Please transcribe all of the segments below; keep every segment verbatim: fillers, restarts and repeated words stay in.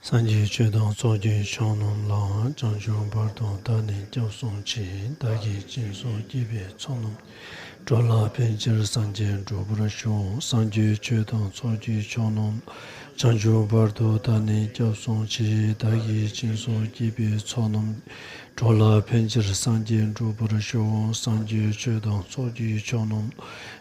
སངས་རྒྱས་ཆོས་དང་ཚོགས་ཀྱི་མཆོག་རྣམས་ལ། བྱང་ཆུབ་བར་དུ་བདག་ནི་སྐྱབས་སུ་མཆི། བདག་གིས་སྦྱིན་སོགས་བགྱིས་པའི་ཚོགས་རྣམས། འགྲོ་ལ་ཕན་ཕྱིར་སངས་རྒྱས་འགྲུབ་པར་ཤོག་སངས་རྒྱས་ཆོས་དང་ཚོགས་ཀྱི་མཆོག་རྣམས། བྱང་ཆུབ་བར་དུ་བདག་ནི་སྐྱབས་སུ་མཆི། བདག་གིས་སྦྱིན་སོགས་བགྱིས་པའི་ཚོགས་རྣམས། འགྲོ་ལ་ཕན་ཕྱིར་སངས་རྒྱས་འགྲུབ་པར་ཤོག་སངས་རྒྱས་ཆོས་དང་ཚོགས་ཀྱི་མཆོག་རྣམས།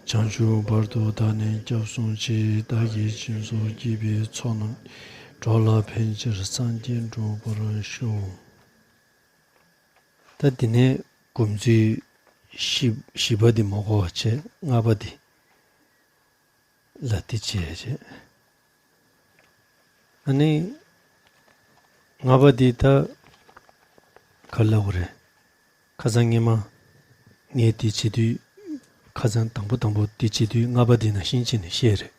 བྱང་ཆུབ་བར་དུ་བདག་ནི་སྐྱབས་སུ་མཆི། བདག་གིས་སྦྱིན་སོགས་བགྱིས་པའི་ཚོགས་རྣམས། འགྲོ་ལ་ཕན་ཕྱིར་སངས་རྒྱས་འགྲུབ་པར་ཤོག་ད་འདི་ནས་སྒོམ་ཚུལ་བཞི་བཞི་པ་འདི་མ་གོ་བ་བྱས། ལྔ་པ་འདི་ལ་འདི་བྱས་བྱས། ཨ་ནི་ལྔ་པ་འདི་ད་ག་ལབ་དགོས་རེད། ཁ་སང་སྔོན་མ་ངས་འདི་བྱེད་དུས། ཁ་སང་དང་པོ་དང་པོ་འདི་བྱེད་དུས་ལྔ་པ་འདི་ནང་བཞིན་བྱས་ནས་བཤད་རེད།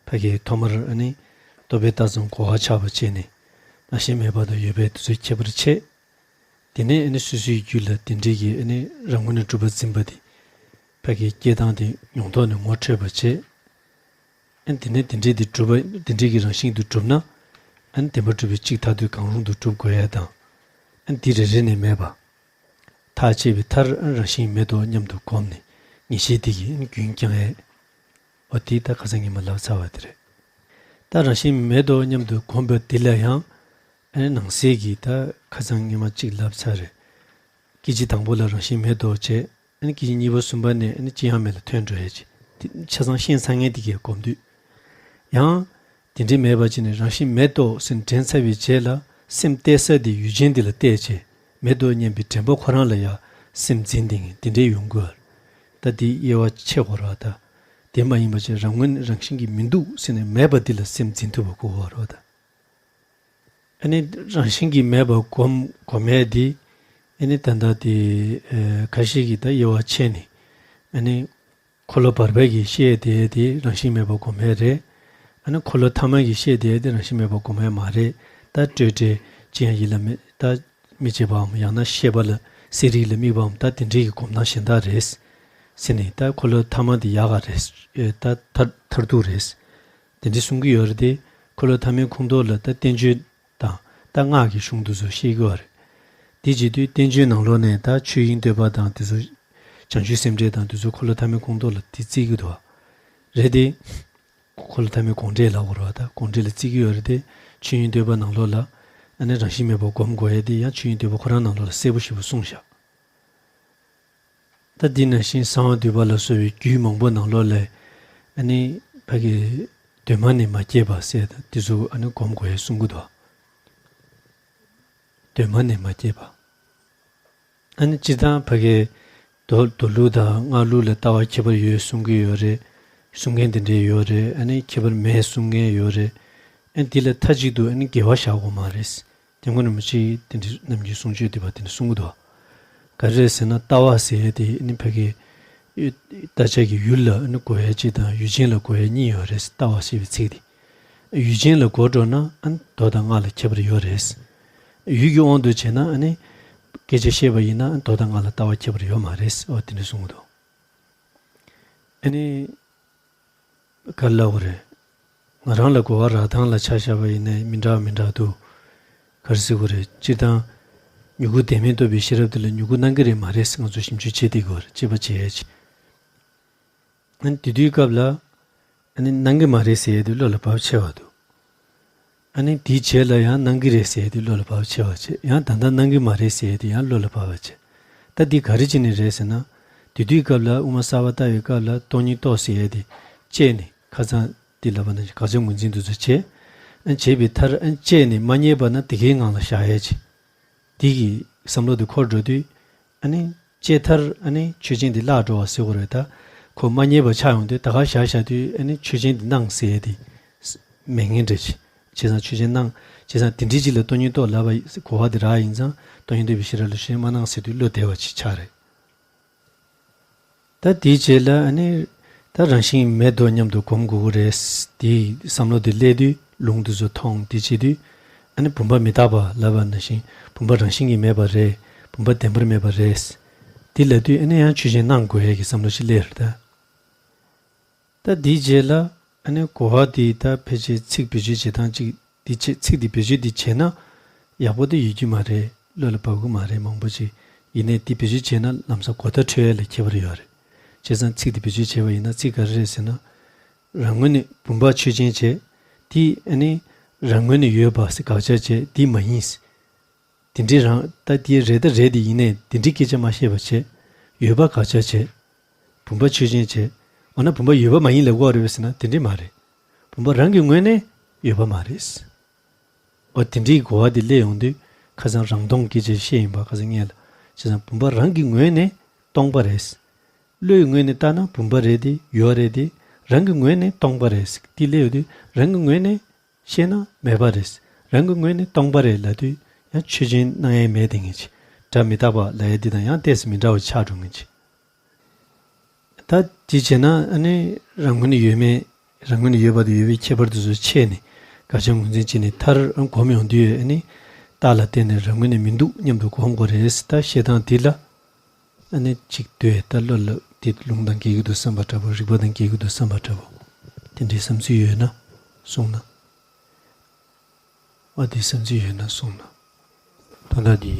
ཕ་གིའི་ཐོག་མར་ཨ་ནི་རྟོག་པས་བཏགས་ཙམ་གོ་བ་ཆགས་པ་བྱས་ནས། རང་བཞིན་མེད་པ་དང་ཡོད་པའི་དེ་ཚོའི་ཁྱད་པར་ཕྱེ། དེ་ནས་ཨ་ནི་སོ་སོའི་རྒྱུད་ལ་དེ་འདྲའི་གི་ཨ་ནི་རང་ངོས་ནས་གྲུབ་པ་འཛིན་པ་དེ། ཕ་གིའི་སྐྱེ་སྟངས་དེ་མྱོང་ཐོག་ནས་ངོ་འཕྲོད་པ་བྱས། ཨ་ནི་དེ་ནས་དེ་འདྲའི་དེ་གྲུབ་པ་དེ་འདྲའི་གི་རང་བཞིན་དུ་གྲུབ་ན། ཨ་ནི་བདེན་པར་གྲུབ་པའི་གཅིག་མཐར་ཐུག་གང་རུང་དུ་གྲུབ་དགོས་ཡ་དང་། ཨ་ནི་དེ་རེ་རེ་ནས་མེད་པ། ཐག་བཅད་པའི་མཐར་ཨ་ནི་རང་བཞིན་མེད་དོ་སྙམ་དུ་བསྒོམས་ནས་ངེས་ཤེས་དེ་གིས་ཨ་ནི་རྒྱུན་བསྐྱང་ཡས། འོ་དེ་ད་ཁ་སང་ཉི་མ་ལབ་ཚར་བ་དེ་རེད། ད་རང་བཞིན་མེད་དོ་སྙམ་དུ་བསྒོམས་པ་འདི་ལ་ཡང་། ཨ་ནི་ནང་གསེས་ཀྱི་ད་ཁ་སང་ཉི་མ་གཅིག་ལབ་ཚར་རེད། སྐད་ཅིག་དང་པོ་ལ་རང་བཞིན་མེད་དོ་བྱས། ཨ་ནི་སྐད་ཅིག་གཉིས་པ་གསུམ་པ་ནས་ཨ་ནི་ཅི་ཡང་མེད་ལ་ཐོན་འགྲོ་ཡས་ཅིག་དེ་ཆ་ཚང་ཤེས་ཚར་མཁན་དེ་གས་སྒོམ་དུས། ཡང་། དེ་འདྲའི་མེད་པ་ཅིག་ནས་རང་བཞིན་མེད་དོ་ཟེར་དྲན་ཚར་བའི་རྗེས་ལ་སེམས་གཏད་ས་དེ་ཡུལ་ཅན་དེ་ལ་གཏད་བྱས། མེད་དོ་སྙམ་པའི་དྲན་པ་ཁོ་རང་ལ་ཡང་སེམས་འཛིན་དེ་ངས་དེ་འདྲའི་ཡོང་དགོས་པ་རེད། ད་དེ་དབྱེ་བ་ཕྱེ་དགོས་རེད་བ་ད། དེ་མ་ཡིན་པ་ཅིག་རང་ངོས་རང་བཞིན་གྱིས་མི་འདུག་ཟེར་ནས་མེད་པ་འདི་ལ་སེམས་འཛིན་ཐུབ་པ་དགོས་པ་རེད་བ་ད། ཨ་ནི་རང་བཞིན་གྱིས་མེད་པ་སྒོམ་སྒོམ་ཡས་འདི། ཨ་ནི་ད་ལྟ་དེ་ཨ་ཁ་ཤས་ཀྱིས་ད་དབྱེ་བ་ཕྱེ་ནས། ཨ་ནི། འཁོར་ལོ་བར་པ་གི་ཤེས་དེ་དེ་རང་བཞིན་མེད་པ་སྒོམ་ཡས་རེད། ཨ་ནི་འཁོར་ལོ་ཐ་མ་གི་ཤེས་དེ་དེ་རང་བཞིན་མེད་པ་སྒོམ་ཡས་མ་རེད། ད་སྤྲོས་བྲལ་ཅི་ཡང་ཡིད་ལ་མི་ད་མི་བྱེད་པའམ་ཡང་ན་ཤེས་པ་ལ་གསལ་རིག་ལ་དམིགས་པའམ་ད་དེ་འདྲའི་གི་སྒོམ་སྟངས་གཞན་དག་རེད། ཟེར་ནས་ད་འཁོར་ལོ་ཐ་མ་དེ་ཡག་ག་རེད། ཨེ་ད་མཐར་མཐར་ཐུག་རེད། དེ་འདྲའི་གསུང་གི་ཡོད་རེད་དེ། འཁོར་ལོ་ཐ་མའི་ཁོངས་གཏོགས་ལ་ད་བསྟན་བཅོས་དང་ད་སྔགས་ཀྱི་གཞུང་དེ་ཚོ་བཤད་ཀྱི་ཡོད་རེད། དེ་བྱེད་དུས་བསྟན་བཅོས་ནང་ལོགས་ནས་ད་ཆོས་དབྱིངས་བསྟོད་པ་དང་དེ་ཚོ། བྱང་ཆུབ་སེམས་འགྲེལ་དང་དེ་ཚོ་འཁོར་ལོ་ཐ་མའི་ཁོངས་གཏོགས་ལ་དེ་བརྩི་གི་འདུག་བ། རེད་དེ། འཁོར་ལོ་ཐ་མའི་དགོངས་འགྲེལ་ལབ་དགོས་རེད་བ་ད་དགོངས་འགྲེལ་ལ་བརྩི་གི་ཡོད་རེད་དེ། ཆོས་དབྱིངས་བསྟོད་པ་ནང་ལོགས་ལ། ཨ་ནི་རང་བཞིན་མེད་པར་སྒོམ་དགོས་ཡས་དེ་ཡང་ཆོས་དབྱིངས་བསྟོད་པ་ཁོ་རང་ནང་ལོགས་ལ་གསལ་པོ་ཞེ་པོ་གསུངས་བཞག་ད་འདི་ནང་བཞིན་གསང་བ་འདུས་པ་ལ་སོགས་པའི་རྒྱུད་མང་པོ་ནང་ལོགས་ལས། ཨ་ནི་ཕ་གི་གདོད་མ་ནས་མ་སྐྱེས་པ་ཟེར་དང་དེ་ཚོ་ཨ་ནི་སྒོམ་དགོས་ཡས་གསུང་གི་འདུག་གདོད་མ་ནས་མ་སྐྱེས་པ། ཨ་ནི་སྤྱིར་བཏང་ཕ་གིའི་མདོ་མདོ་ལུགས་དང་སྔགས་ལུགས་ལ་ལྟ་བ་ཁྱད་པར་ཡོད་གསུང་གི་ཡོད་རེད། གསུང་མཁན་དེ་འདྲས་ཡོད་རེད། ཨ་ནི་ཁྱད་པར་མེད་གསུང་མཁན་ཡོད་རེད། ཨ་ནི་འདི་ལ་མཐའ་གཅིག་ཏུ་ཨ་ནི་འགལ་བ་བཞག་དགོས་མ་རེད། དེ་སྔོན་ནས་མ་གཅིག་དེ་འདྲའི་ནམ་རྒྱུན་གསུང་ཆོས་འདི་པ་དེ་འདྲ་གསུང་གི་འདུག་ག་རེ་རེད་ཟེར་ན་ལྟ་བ་ཟེར་ཡས་དེ་ཨ་ནི་ཕ་གི་བརྟག་དཔྱད་ཀྱི་ཡུལ་ལ་ཨ་ནི་གོ་ཡས་གཅིག་དང་ཡུལ་ཅན་ལ་གོ་ཡས་གཉིས་ཡོད་རེད། ལྟ་བ་ཞེས་པའི་ཚིག་དེ། ཡུལ་ཅན་ལ་གོ་འགྲོ་ན་ཨ་ནི་མདོ་དང་སྔགས་ལ་ཁྱད་པར་ཡོད་རེད། ཡུལ་གྱི་དབང་དུ་བྱས་ན་ཨ་ནི་སྐད་ཆ་བཤད་པ་ཡིན་ན་ཨ་ནི་མདོ་དང་སྔགས་ལ་ལྟ་བ་ཁྱད་པར་ཡོད་མ་རེད། འོ་དེ་འདྲ་གསུང་གི་འདུག་ཨ་ནི་ག་རེ་ལབ་དགོས་རེད། ང་རང་ལ་གོ་བ་རག་སྟངས་ལ་ཆ་བཞག་པ་ཡིན་ན་མི་འདྲ་མི་འདྲ་འདུག་ག་རེ་ཟེར་དགོས་རེད། སྤྱིར་བཏང་མྱུ་གུ་བདེན་མེད་རྟོགས་པའི་ཤེས་རབ་དེ་ལ་མྱུ་གུ་སྣང་གི་རེད་མ་རེད་ང་ཚོ་ཞིབ་འཇུག་བྱེད་བསྡད་དགོས་རེད། དཔྱད་པ་བྱེད་ཡས་ཅིག་ཨ་ནི་དེ་དུས་སྐབས་ལ། ཨ་ནི་སྣང་གི་མ་རེད་ཟེར་ཡས་དེ་བློ་ལ་བབས་ཆེ་བ་འདུག་ཨ་ནི་དེའི་རྗེས་ལ་ཡང་སྣང་གི་རེད་ཟེར་ཡས་དེ་བློ་ལ་བབས་ཆེ་བ་བྱས། ཡང་ད་ལྟ་སྣང་གི་མ་རེད་ཟེར་ཡས་དེ་ཡང་བློ་ལ་བབས་པ་བྱས། ད་འདི་ག་རེ་བྱས་ནས་རེད་ཟེར་ན། དེ་དུས་སྐབས་ལ་དབུ་མ་གསར་པ་བལྟ་བའི་སྐབས་ལ་སྟོང་ཉིད་རྟོགས་ཟེར་ཡས་དེ་བཅད་ནས་ཁ་སང་འདི་ལབ་པ་ནང་བཞིན་དགག་བྱ་ངོས་འཛིན་དེ་ཚོ་བྱས། ཨ་བྱས་པའི་མཐར་ཨ་བཅད་ནས་མ་རྙེད་པ་ན་དེ་གའི་ངང་ལ་བཞག་ཡས་བྱས། དེ་གི་བསམ་བློ་དེ་འཁོར་འགྲོ་དུས། ཨ་ནི་བཅད་མཐར་ཨ་ནི་ཆོས་ཅན་དེ་བརླག་འགྲོ་བ་ཟེར་དགོས་རེད་ད། ཁོ་མ་རྙེད་པ་ཆགས་ཡོང་དུས་ད་ག་བཞག་བཞག་དུས་ཨ་ནི་ཆོས་ཅན་དེ་སྣང་ཟེར་ཡས་དེ་མེད་ངེས་འདྲ་ཅིག་བྱས་ཙང་ཆོས་ཅན་སྣང་བྱས་ཙང་དེ་འདྲའི་ཅིག་ལ་སྟོང་ཉིད་རྟོགས་ལབ་པ་གོ་བ་དེ་རག་ཡིན་ཙང་སྟོང་ཉིད་རྟོགས་པའི་ཤེས་རབ་ལ་ཞེན་མ་སྣང་ཟེར་དུས་བློ་བདེ་བ་ཅིག་ཆགས་རེད། ད་དེའི་རྗེས་ལ་ཨ་ནི་ད་རང་བཞིན་མེད་དོ་སྙམ་དུ་སྒོམ་དགོས་ཀྱི་རེད། དེའི་བསམ་བློ་དེ་སླེབས་དུས་ལུང་དེ་ཚོ་མཐོང་དེ་བྱེད་དུས་ཨ་ནི་བུམ་པ་མི་རྟག་པ་ལབ་པ་ནང་བཞིན་བུམ་པ་རང་བཞིན་གྱིས་མེད་པ་རེད། བུམ་པ་བདེན་པར་མེད་པ་རེད། དེ་ལབ་དུས་ཨ་ནི་ཡང་ཆོས་ཅན་སྣང་དགོས་ཡས་ཀྱི་བསམ་བློ་ཞིག་སླེབས་རེད་ད། ད་དེའི་རྗེས་ལ་ཨ་ནི་གོ་བ་དེ་ད་ཕལ་ཆེར་ཚིག་བེད་སྤྱོད་བྱེད་སྟངས་གཅིག་ འདི་བྱེད་ཚིག་འདི་བེད་སྤྱོད་འདི་བྱས་ན་ཡག་པོ་དེ་ཡོད་རྒྱུ་མ་རེད། བློ་ལ་བབ་གི་མ་རེད་མང་པོ་ཅིག་ཡིན་ནའི་འདི་བེད་སྤྱོད་བྱས་ན་ལམ་སང་གོ་བརྡ་འཕྲོད་ཡ་ལ་ཁྱད་པར་ཡོད་རེད། བྱས་ཙང་ཚིག་འདི་བེད་སྤྱོད་བྱས་པ་ཡིན་ན་ཚིག་ག་རེ་རེད་ཟེར་ན། རང་ངོས་ནས་བུམ་པ་ཆོས་ཅན་བྱས། དེ་ཨ་ནི་རང་ངོས་ནས་ཡོད་པ་ཟེར་དགག་བྱ་བྱས་འདི་མ་ཡིན། དེ་འདྲའི་རང་ད་དེ་རེད་ད་རེད་དེ་ཡིན་ནའི་དེ་འདྲའི་སྐད་ཆ་མ་བཤད་པ་བྱས། ཡོད་པ་དགག་བྱ་བྱས། བུམ་པ་ཆོས་ཅན་བྱས། འོ་ན་བུམ་པ་ཡོད་པ་མ་ཡིན་ལབ་དགོས་རེད་པས་ཟེར་ན་དེ་འདྲའི་མ་རེད། བུམ་པ་རང་གི་ངོས་ནས་ཡོད་པ་མ་རེད། འོ་དེ་འདྲའི་གོ་བ་དེ་སླེབས་ཡོང་དུས་ཁ་སང་རང་སྟོང་སྐད་ཆ་བཤད་ཡིན་པ་ཁ་སང་སྔོན་ལ་བྱས་ཙང་བུམ་པ་རང་གི་ངོས་ནས་སྟོང་པ་རེད། བློའི་ངོས་ནས་ལྟ་ན་བུམ་པ་རེད་དེ་ཡོད་རེད་དེ་རང་གི་ངོས་ནས་སྟོང་པ་རེད་དེ་སླེབས་ཡོང་དུས་རང་གི་ངོས་ནས་བཤད་ན་མེད་པ་རེད། རང་གི་ངོས་ནས་སྟོང་པ་རེད་ལབ་དུས་ཡང་ཆོས་ཅན་སྣང་ཡས་མེད་དེ་ངེས་ཅི། སྒྲ་མི་རྟག་པ་ལབ་ཡས་འདི་དང་ཡང་ཏོག་ཙམ་མི་འདྲ་བ་ཆགས་འགྲོ་ངེས་ཅི། ད་དེ་བྱས་ན་ཨ་ནི་རང་ངོས་ནས་ཡོད་མེད་རང་ངོས་ནས་ཡོད་པ་དང་ཡོད་པའི་ཁྱད་པར་དེ་ཚོ་ཕྱེ་ནས་དགག་བྱ་ངོས་འཛིན་བྱས་ནས་མཐར་སྒོམ་ཡོང་དུས་ཨ་ནི་རྟགས་ལ་བརྟེན་ནས་རང་ངོས་ནས་མི་འདུག་སྙམ་དུ་སྒོམ་དགོས་རེད་ད་བཤད་སྟངས་འདི་ལ། ཨ་ནི་གཅིག་ལྟོས་ད་བློ་ལ་དེ་ལུང་དང་འགལ་གྱི་འདུག་བསམ་པ་འདྲ་པོ་རིགས་པ་དང་འགལ་གྱི་འདུག་བསམ་པ་འདྲ་པོ། དེ་འདྲའི་བསམ་ཚུལ་ཡོད་ན་གསུངས་ན། ཨ་དེ་བསམ་ཚུལ་ཡོད་ན་གསུངས་ན། ད་ལྟ་དེ་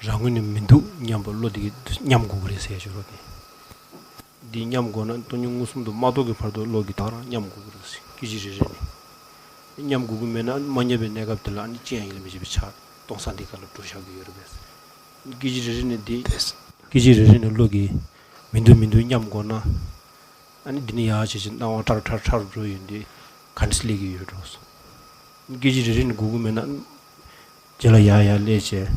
རང་ངོས་ནས་མི་འདུག་སྙམ་པ་བློ་དེ་གི་སྙམ་དགོས་ཀྱི་རེད་ཟེར་ཞོར་དེ། འདི་སྙམ་དགོས་ན་སྟོང་ཉིད་མངོན་སུམ་དུ་མ་རྟོགས་ཀྱི་བར་དུ་བློ་གི་དག་རང་སྙམ་དགོས་ཀྱི་རེད་ཟེར་སྐད་ཅིག་རེ་རེ་ནས། སྙམ་དགོས་ཀྱི་མེད་ན་མ་སྙམ་པའི་གནས་སྐབས་དེ་ལ་ཨ་ནི་ཅི་ཡང་ཡིད་ལ་མི་བྱེད་པའི་ཆ་སྟོང་སང་འདི་ག་ལ་འགྲོ་བཞག་གི་ཡོད་རེད་པས། སྐད་ཅིག་རེ་རེ་ནས་འདི། སྐད་ཅིག་རེ་རེ་ནས་བློ་གིས་མི་འདུག་མི་འདུག་སྙམ་དགོས་ན། ཨ་ནི་འདི་ནས་ཡར་བྱས་བྱས་སྣང་བ་ཕྲ་རུ་ཕྲ་རུ་ཕྲ་རུ་འགྲོ་ཡོང་དུས་ག་འདྲ་སླེབས་ཀྱི་ཡོད་འགྲོ་སོང་། སྐད་ཅིག་རེ་རེ་ནས་སྒུག་གི་མེད་ན། རྗེས་ལ་ཡར་ཡར་སླེབས་བྱས།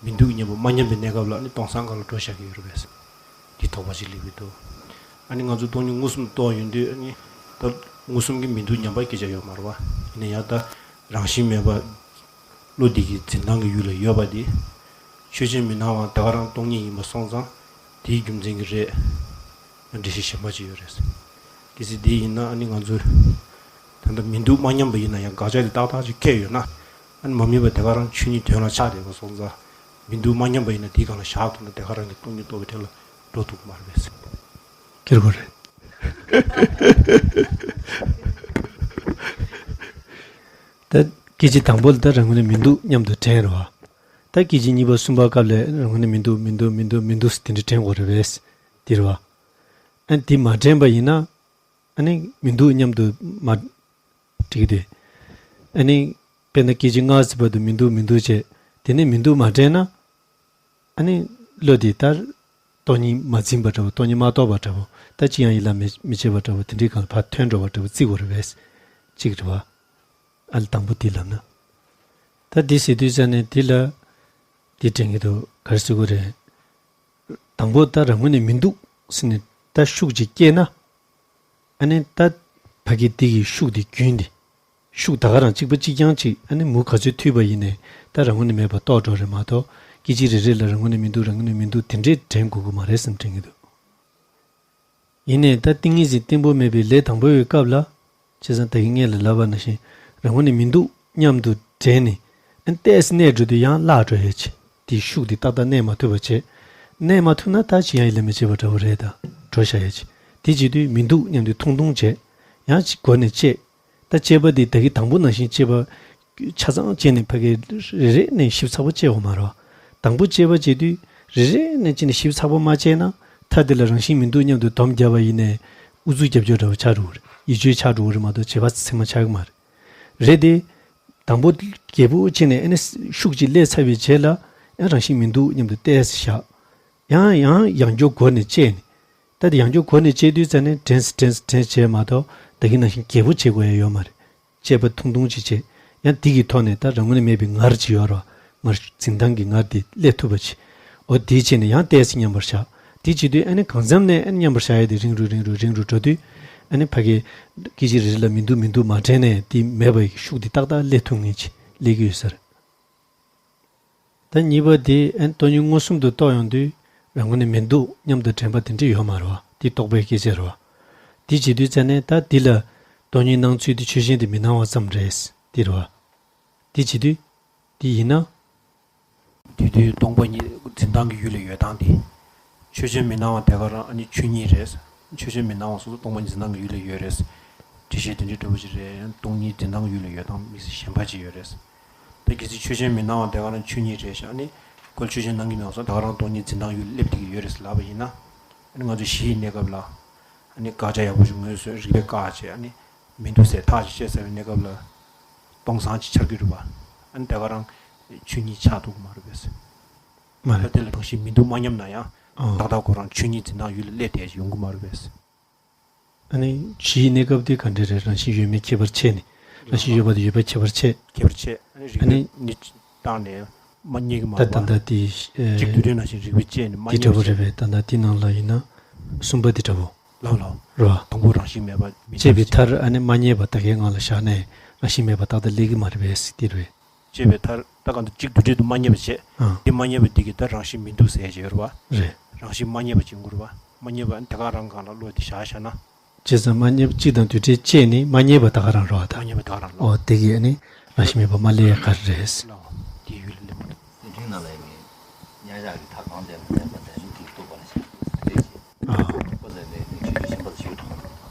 མི་འདུག་སྙམ་པ་མ་སྙམ་པའི་གནས་སྐབས་ལ་ཨ་ནི་སྟོང་སང་སྒང་ལ་འགྲོ་བཞག་གི་ཡོད་རེད་པས། འདི་དོགས་པ་ཅིག་སླེབས་ཀྱི་འདུག་ཨ་ནི་ང་ཚོ་སྟོང་ཉིད་མངོན་སུམ་རྟོགས་ཡོང་དུས་ཨ་ནི། ད་མངོན་སུམ་གྱི་མི་འདུག་སྙམ་པ་སྐད་ཆ་ཡོད་མ་རེད་པ། ཡིན་ན་ཡང་ད་རང་བཞིན་མེད་པ། བློ་འདི་གི་འཛིན་སྟངས་ཀྱི་ཡུལ་ལ་ཡོད་པ་འདི། ཆོས་ཅན་མི་སྣང་བ་དེ་ག་རང་སྟོང་ཉིད་ཡིན་པ་སོང་ཙང་དེའི་རྒྱུ་མཚན་གྱིས་རེད། འགྲེལ་བཤད་གཞན་པ་ཅིག་ཡོད་རེད། གལ་སྲིད་འདི་ཡིན་ན་ཨ་ནི་ང་ཚོས་ད་ལྟ་མི་འདུག་མ་སྙམ་པ་ཡིན་ན་ཡང་དགག་བྱ་དེ་ཏག་ཏག་ཅིག་འཁེལ་ཡོད་ན། ཨ་ནི་མ་དམིགས་པ་དེ་ག་རང་ཆོས་ཉིད་དོན་ལ་ཆགས་བསྡད་པ་སོང་ཙང་། མི་འདུག་མ་སྙམ་པ་ཡིན་ན་དེའི་སྒང་ལ་བཞག་ཐུབ་ན་དེ་ག་རང་གི་སྟོང་ཉིད་རྟོགས་པའི་དོན་ལ་འགྲོ་ཐུབ་ཀྱི་མ་རེད་པས། ཁྱེར་དགོས་རེད། ད་སྐད་ཅིག་དང་པོ་ལ་ད་རང་ངོས་ནས་མི་འདུག་སྙམ་དུ་དྲན་རེད་བ། ད་སྐད་ཅིག་གཉིས་པ་གསུམ་པ་སྐབས་ལ་རང་ངོས་ནས་མི་འདུག་མི་འདུག་མི་འདུག་མི་འདུག་ཟེར་དེ་འདྲ་དྲན་དགོས་རེད་པས། འདི་རེད་བ། ཨ་ནི་འདི་མ་དྲན་པ་ཡིན་ན། ཨ་ནི་མི་འདུག་སྙམ་དུ་མ། འགྲིག་གི་འདུག་ཨ་ནི། དཔེར་ན་སྐད་ཅིག་སྔ་ཕྱི་བར་དུ་མི་འདུག་མི་འདུག་བྱས། དེ་ནས་མི་འདུག་མ་དྲན་ན། ཨ་ནི། བློ་དེ་ལྟར། སྟོང་ཉིད་མ་འཛིན་པ་འདྲ་བོ་སྟོང་ཉིད་མ་རྟོགས་པ་འདྲ་བོ་ད་ཅི་ཡང་ཡིད་ལ་མི་མི་བྱེད་པ་འདྲ་བོ་དེ་འདྲའི་སྒང་ལ་ཕར་ཐོན་འགྲོ་བ་འདྲ་བོ་བརྩི་དགོས་རེད་པས། གཅིག་རེད་བ། ཨ་ལ་དང་པོ་དེ་ལབ་ན། ད་འདི་ཟེར་དུས་ཙ་ནས་འདི་ལ། འདི་དྲན་གྱི་འདུག་ག་རེ་ཟེར་དགོས་རེད། དང་པོ་ད་རང་ངོས་ནས་མི་འདུག་ཟེར་ནས་ད་ཤུགས་ཅིག་སྐྱེས་ན། ཨ་ནི་ད་ཕ་གི་འདི་གི་ཤུགས་འདི་རྒྱུན་འདི། ཤུགས་ད་ག་རང་གཅིག་པ་གཅིག་རྐྱང་གཅིག་ཨ་ནི་མུ་ག་ཚོད་མཐུད་པ་ཡིན་ནའི་ད་རང་ངོས་ནས་མེད་པ་རྟོགས་འགྲོ་རེད་མ་གཏོགས་སྐད་ཅིག་རེ་རེ་ལ་རང་ངོས་ནས་མི་འདུག་རང་ངོས་ནས་མི་འདུག་དེ་འདྲས་དྲན་དགོས་ཀྱི་མ་རེད་བསམ་དྲན་གྱི་འདུག་ཡིན་ནའི་ད་ཏིང་ངེ་འཛིན་བརྟན་པོ་མེད་པའི་ལས་དང་པོའི་སྐབས་ལ། བྱས་ཙང་ད་གིན་སྔོན་ལ་ལབ་པ་ནང་བཞིན་རང་ངོས་ནས་མི་འདུག་སྙམ་དུ་དྲན་ནས། ཨ་ནི་ཏོག་ཙམ་གནས་འགྲོ་དུས་ཡང་བརླག་འགྲོ་ཡས་ཆེ། དེའི་ཤུགས་དེ་ཏག་ཏག་གནས་མ་ཐུབ་པ་བྱས། གནས་མ་ཐུབ་ན་ད་ཅི་ཡང་ཡིད་ལ་མི་བྱེད་པ་འདྲ་བོ་རེད་ད། འགྲོ་བཞག་ཡས་ཆེ། དེ་བྱེད་དུས་མི་འདུག་སྙམ་དུས་ཐུང་ཐུང་བྱས། ཡང་ཅིག་སྒོ་ནས་བཅད། ད་བཅད་པ་འདི་ད་གིན་དང་པོ་ནང་བཞིན་བཅད་པ། ཆ་ཚང་བཅད་ནས་ཕ་གི་རེ་རེ་ནས་ཞིབ་ཚགས་པོ་བཅད་འོང་མ་རེད་བ། དང་པོ་བཅད་པ་བྱེད་དུས་རེ་རེ་ནས་བཅད་ནས་ཞིབ་ཚགས་པོ་མ་བཅད་ན་མཐའ་དེ་ལ་རང་བཞིན་མི་འདུག་སྙམ་དུ་སྡོམ་བརྒྱབ་པ་ཡིན་ནའི་ཨུ་ཚུགས་རྒྱབ་སྐྱོར་འདྲ་བོ་ཆགས་འགྲོ་གི་རེད། ཡིད་དཔྱོད་ཆགས་འགྲོ་གི་རེད་མ་གཏོགས་བྱེད་པ་ཚད་མ་ཆགས་ཀྱི་མ་རེད། རེད་དེ། དང་པོ་རྒྱས་པོ་བྱས་ནས་ཨ་ནི་ཤུགས་ཅིག་སླེབས་ཚར་བའི་རྗེས་ལ་ཡང་རང་བཞིན་མི་འདུག་སྙམ་དུ་ཏོག་ཙམ་བཞག་ཡང་ཡང་ཡང་བསྐྱར་སྒོ་ནས་བཅད་ནས། ད་དེ་ཡང་བསྐྱར་སྒོ་ནས་བཅད་དུས་ཙ་ནས་དྲན་སི་དྲན་སི་དྲན་སི་བྱས་མ་གཏོགས་ད་གིན་ནང་བཞིན་རྒྱས་པོ་བྱེད་དགོས་ཡ་ཡོད་མ་རེད། བཅད་པ་ཐུང་ཐུང་ཅིག་བྱས། ཡང་དེ་གི་ཐོག་ནས་ད་རང་ངོས་ནས་མེད་པའི་ངར་ཅིག་ཡོད་རེད་བ། ངར་འཛིན་སྟངས་ཀྱི་ངར་དེ་སླེབས་ཐུབ་པ་ཅིག་འོ་དེ་བྱས་ནས་ཡང་ཏོག་ཙམ་མཉམ་པར་བཞག་དེ་བྱེད་དུས་ཨ་ནི་གང་འཚམ་ནས་ཨ་ནི་མཉམ་པར་བཞག་ཡ་དེ་རིང་རུ་རིང་རུ་རིང་རུ་འགྲོ་དུས། ཨ་ནི་ཕ་གི་སྐད་ཅིག་རེ་རེ་ལ་མི་འདུག་མི་འདུག་མ་དྲན་ནས་དེ་མེད་པའི་ཤུགས་དེ་ཏག་ཏག་སླེབས་ཐུབ་ངེས་ཅིག་སླེབས་ཀྱི་ཡོད་ས་རེད། ད་གཉིས་པ་དེ་ཨན་སྟོང་ཉིད་མངོན་སུམ་དུ་རྟོགས་ཡོང་དུས་རང་ངོས་ནས་མི་འདུག་སྙམ་དུ་དྲན་པ་དེ་འདྲ་ཡོད་མ་རེད་བ། དེ་རྟོག་པའི་སྐད་ཆ་རེད་བ། དེ་བྱེད་དུས་ཙ་ནས་ད་འདི་ལ་སྟོང་ཉིད་སྣང་ཚུལ་དེ་ཆོས་ཅན་དེ་མི་སྣང་བ་ཙམ་རེད། དེ་རེད་བ། དེ་བྱེད་དུས་དེ་ཡིན་ན། དེ་དུས་སྟོང་པ་ཉིད་འཛིན་སྟངས་ཀྱི་ཡུལ་ལ་ཡོད་སྟངས་དེ། ཆོས་ཅན་མི་སྣང་བ་དེ་ག་རང་ཨ་ནི་ཆོས་ཉིད་རེད། ཆོས་ཅན་མི་སྣང་བ་སོ་སོ་སྟོང་པ་ཉིད་འཛིན་སྟངས་ཀྱི་ཡུལ་ལ་ཡོད་རེད། འགྲེལ་བཤད་དེ་འདྲའི་འདྲ་པོ་ཅིག་རེད། སྟོང་ཉིད་འཛིན་སྟངས་ཡུལ་ལ་ཡོད་སྟངས་དམིགས་བསལ་གཞན་པ་ཅིག་ཡོད་རེད། ད་གལ་སྲིད་ཆོས་ཅན་མི་སྣང་བ་དེ་ག་རང་ཆོས་ཉིད་རེད་ཤག་ཨ་ནི་ཁོ་ལ་ཆོས་ཅན་སྣང་གི་མེད་པ་སོང་ད་ག་རང་སྟོང་ཉིད་འཛིན་སྟངས་ཡུལ་སླེབས་བསྡད་ཀྱི་ཡོད་རེད་ལབ་པ་ཡིན་ན། ཨ་ནི་ང་ཚོ་གཞི་ཡི་གནས་སྐབས་ལ་ཨ་ནི་དགག་བྱ་ཡག་པོ་ཞིག་ངོས་བཟུང་རིགས་པས་བཀག་བྱས་ཨ་ནི་མི་འདུག་ཟེར་ཐག་ཅིག་བཅད་ཚར་བའི་གནས་སྐབས་ལ་སྟོང་སང་ཅིག་ཆགས་ཀྱི་རེད་པ། ཨ་ནི་དེ་ག་རང་ཆོས་ཉིད་ཆགས་ཐུབ་ཀྱི་མ་རེད་པས། མ་རེད། ད་དེ་ལ་རང་བཞིན་མི་འདུག་མ་སྙམ་ན་ཡང་ཨང་། ཏག་ཏག་ཁོ་རང་ཆོས་ཉིད་འཛིན་སྟངས་ཡུལ་ལ་སླེབས་བསྡད་ཀྱི་ཡོང་གི་མ་རེད་པས། ཨ་ནི་གཞི་ཡི་གནས་སྐབས་དེ་ག་འདྲ་རེད། རང་བཞིན་ཡོད་མེད་ཁྱད་པར་ཕྱེ་ནས་རང་བཞིན་ཡོད་པ་དང་ཡོད་པའི་ཁྱད་པར་ཕྱེ། ཁྱད་པར་ཕྱེ། ཨ་ནི་རིགས་ཨ་ནི་པས་ནི་བཏང་ནས་མ་རྙེད་ཀྱི་མ་ད་རེད་ད་པ། ལྟ་དེ་གཅིག་དུས་དྲན་ནང་བཞིན་རིགས་པས་དཔྱད་ནས་མ་དེ་རྙེད་འདྲ་པོ་པ་རེད་བྱས། པས་ད་ལྟ་དེ་ནང་ལ་ཡིན་ན་གསུམ་པ་དེ་འདྲ་པོ། ལགས་ལགས། རེད་བ། དང་པོ་རང་བཞིན་མེད་པ་མི་བྱས་པའི་མཐར་ཨ་ནི་མ་རྙེད་པ་ད་གའི་ངང་ལ་བཞག་ནས་རང་བཞིན་མེད་པ་ཏག་ཏག་སླེབས་ཀྱི་མ་རེད་པས་དེ་རེད། བྱས་པའི་མཐར་ད་གང་དུ་གཅིག་དུས་དྲན་དུ་མ་རྙེད་པ་བྱས། ཨང་། དེ་མ་རྙེད་པ་དེ་གི་ད་རང་བཞིན་མི་འདུག་ཟེར་གྱི་ཡོད་རེད་བ། རེད། རང་བཞིན་མ་རྙེད་པ་ཅིག་ཡོང་གི་རེད་བ། མ་རྙེད་པ་དེ་ག་རང་སྒང་ལ་བློ་དེ་བཞག་བཞག་ན། བྱས་ཙང་མ་རྙེད་པ་གཅིག་དང་དུས་དྲན་བཅད་ནས་མ་རྙེད་པ་ད་ག་རང་རེད་བ་ད། མ་རྙེད་པ་ད་ག་རང་ལོ། ཨོ་དེ་གི་ཨ་ནི་རང་བཞིན་མེད་པ་མ་སླེབས་ཡ་ག་རེ་རེད། ལོ། དེ་ཡུལ་ལ་སླེབས་མ་ཐུབ། སེམས་ཅན་ནང་ལ་ཡང་མཉམ་བཞག་གི་མཐའ་གང་དེ་མ་ལེན་པ་དེ་ནི་དེ་རྟོགས་པ་ལ་བྱ་རེད་ཅེས། ཨ། རྟོགས་པ་ལ་ལས་ནི་ཆོས་ཅན་གཞན་པ་ལ་ཞིག་མཐོང་།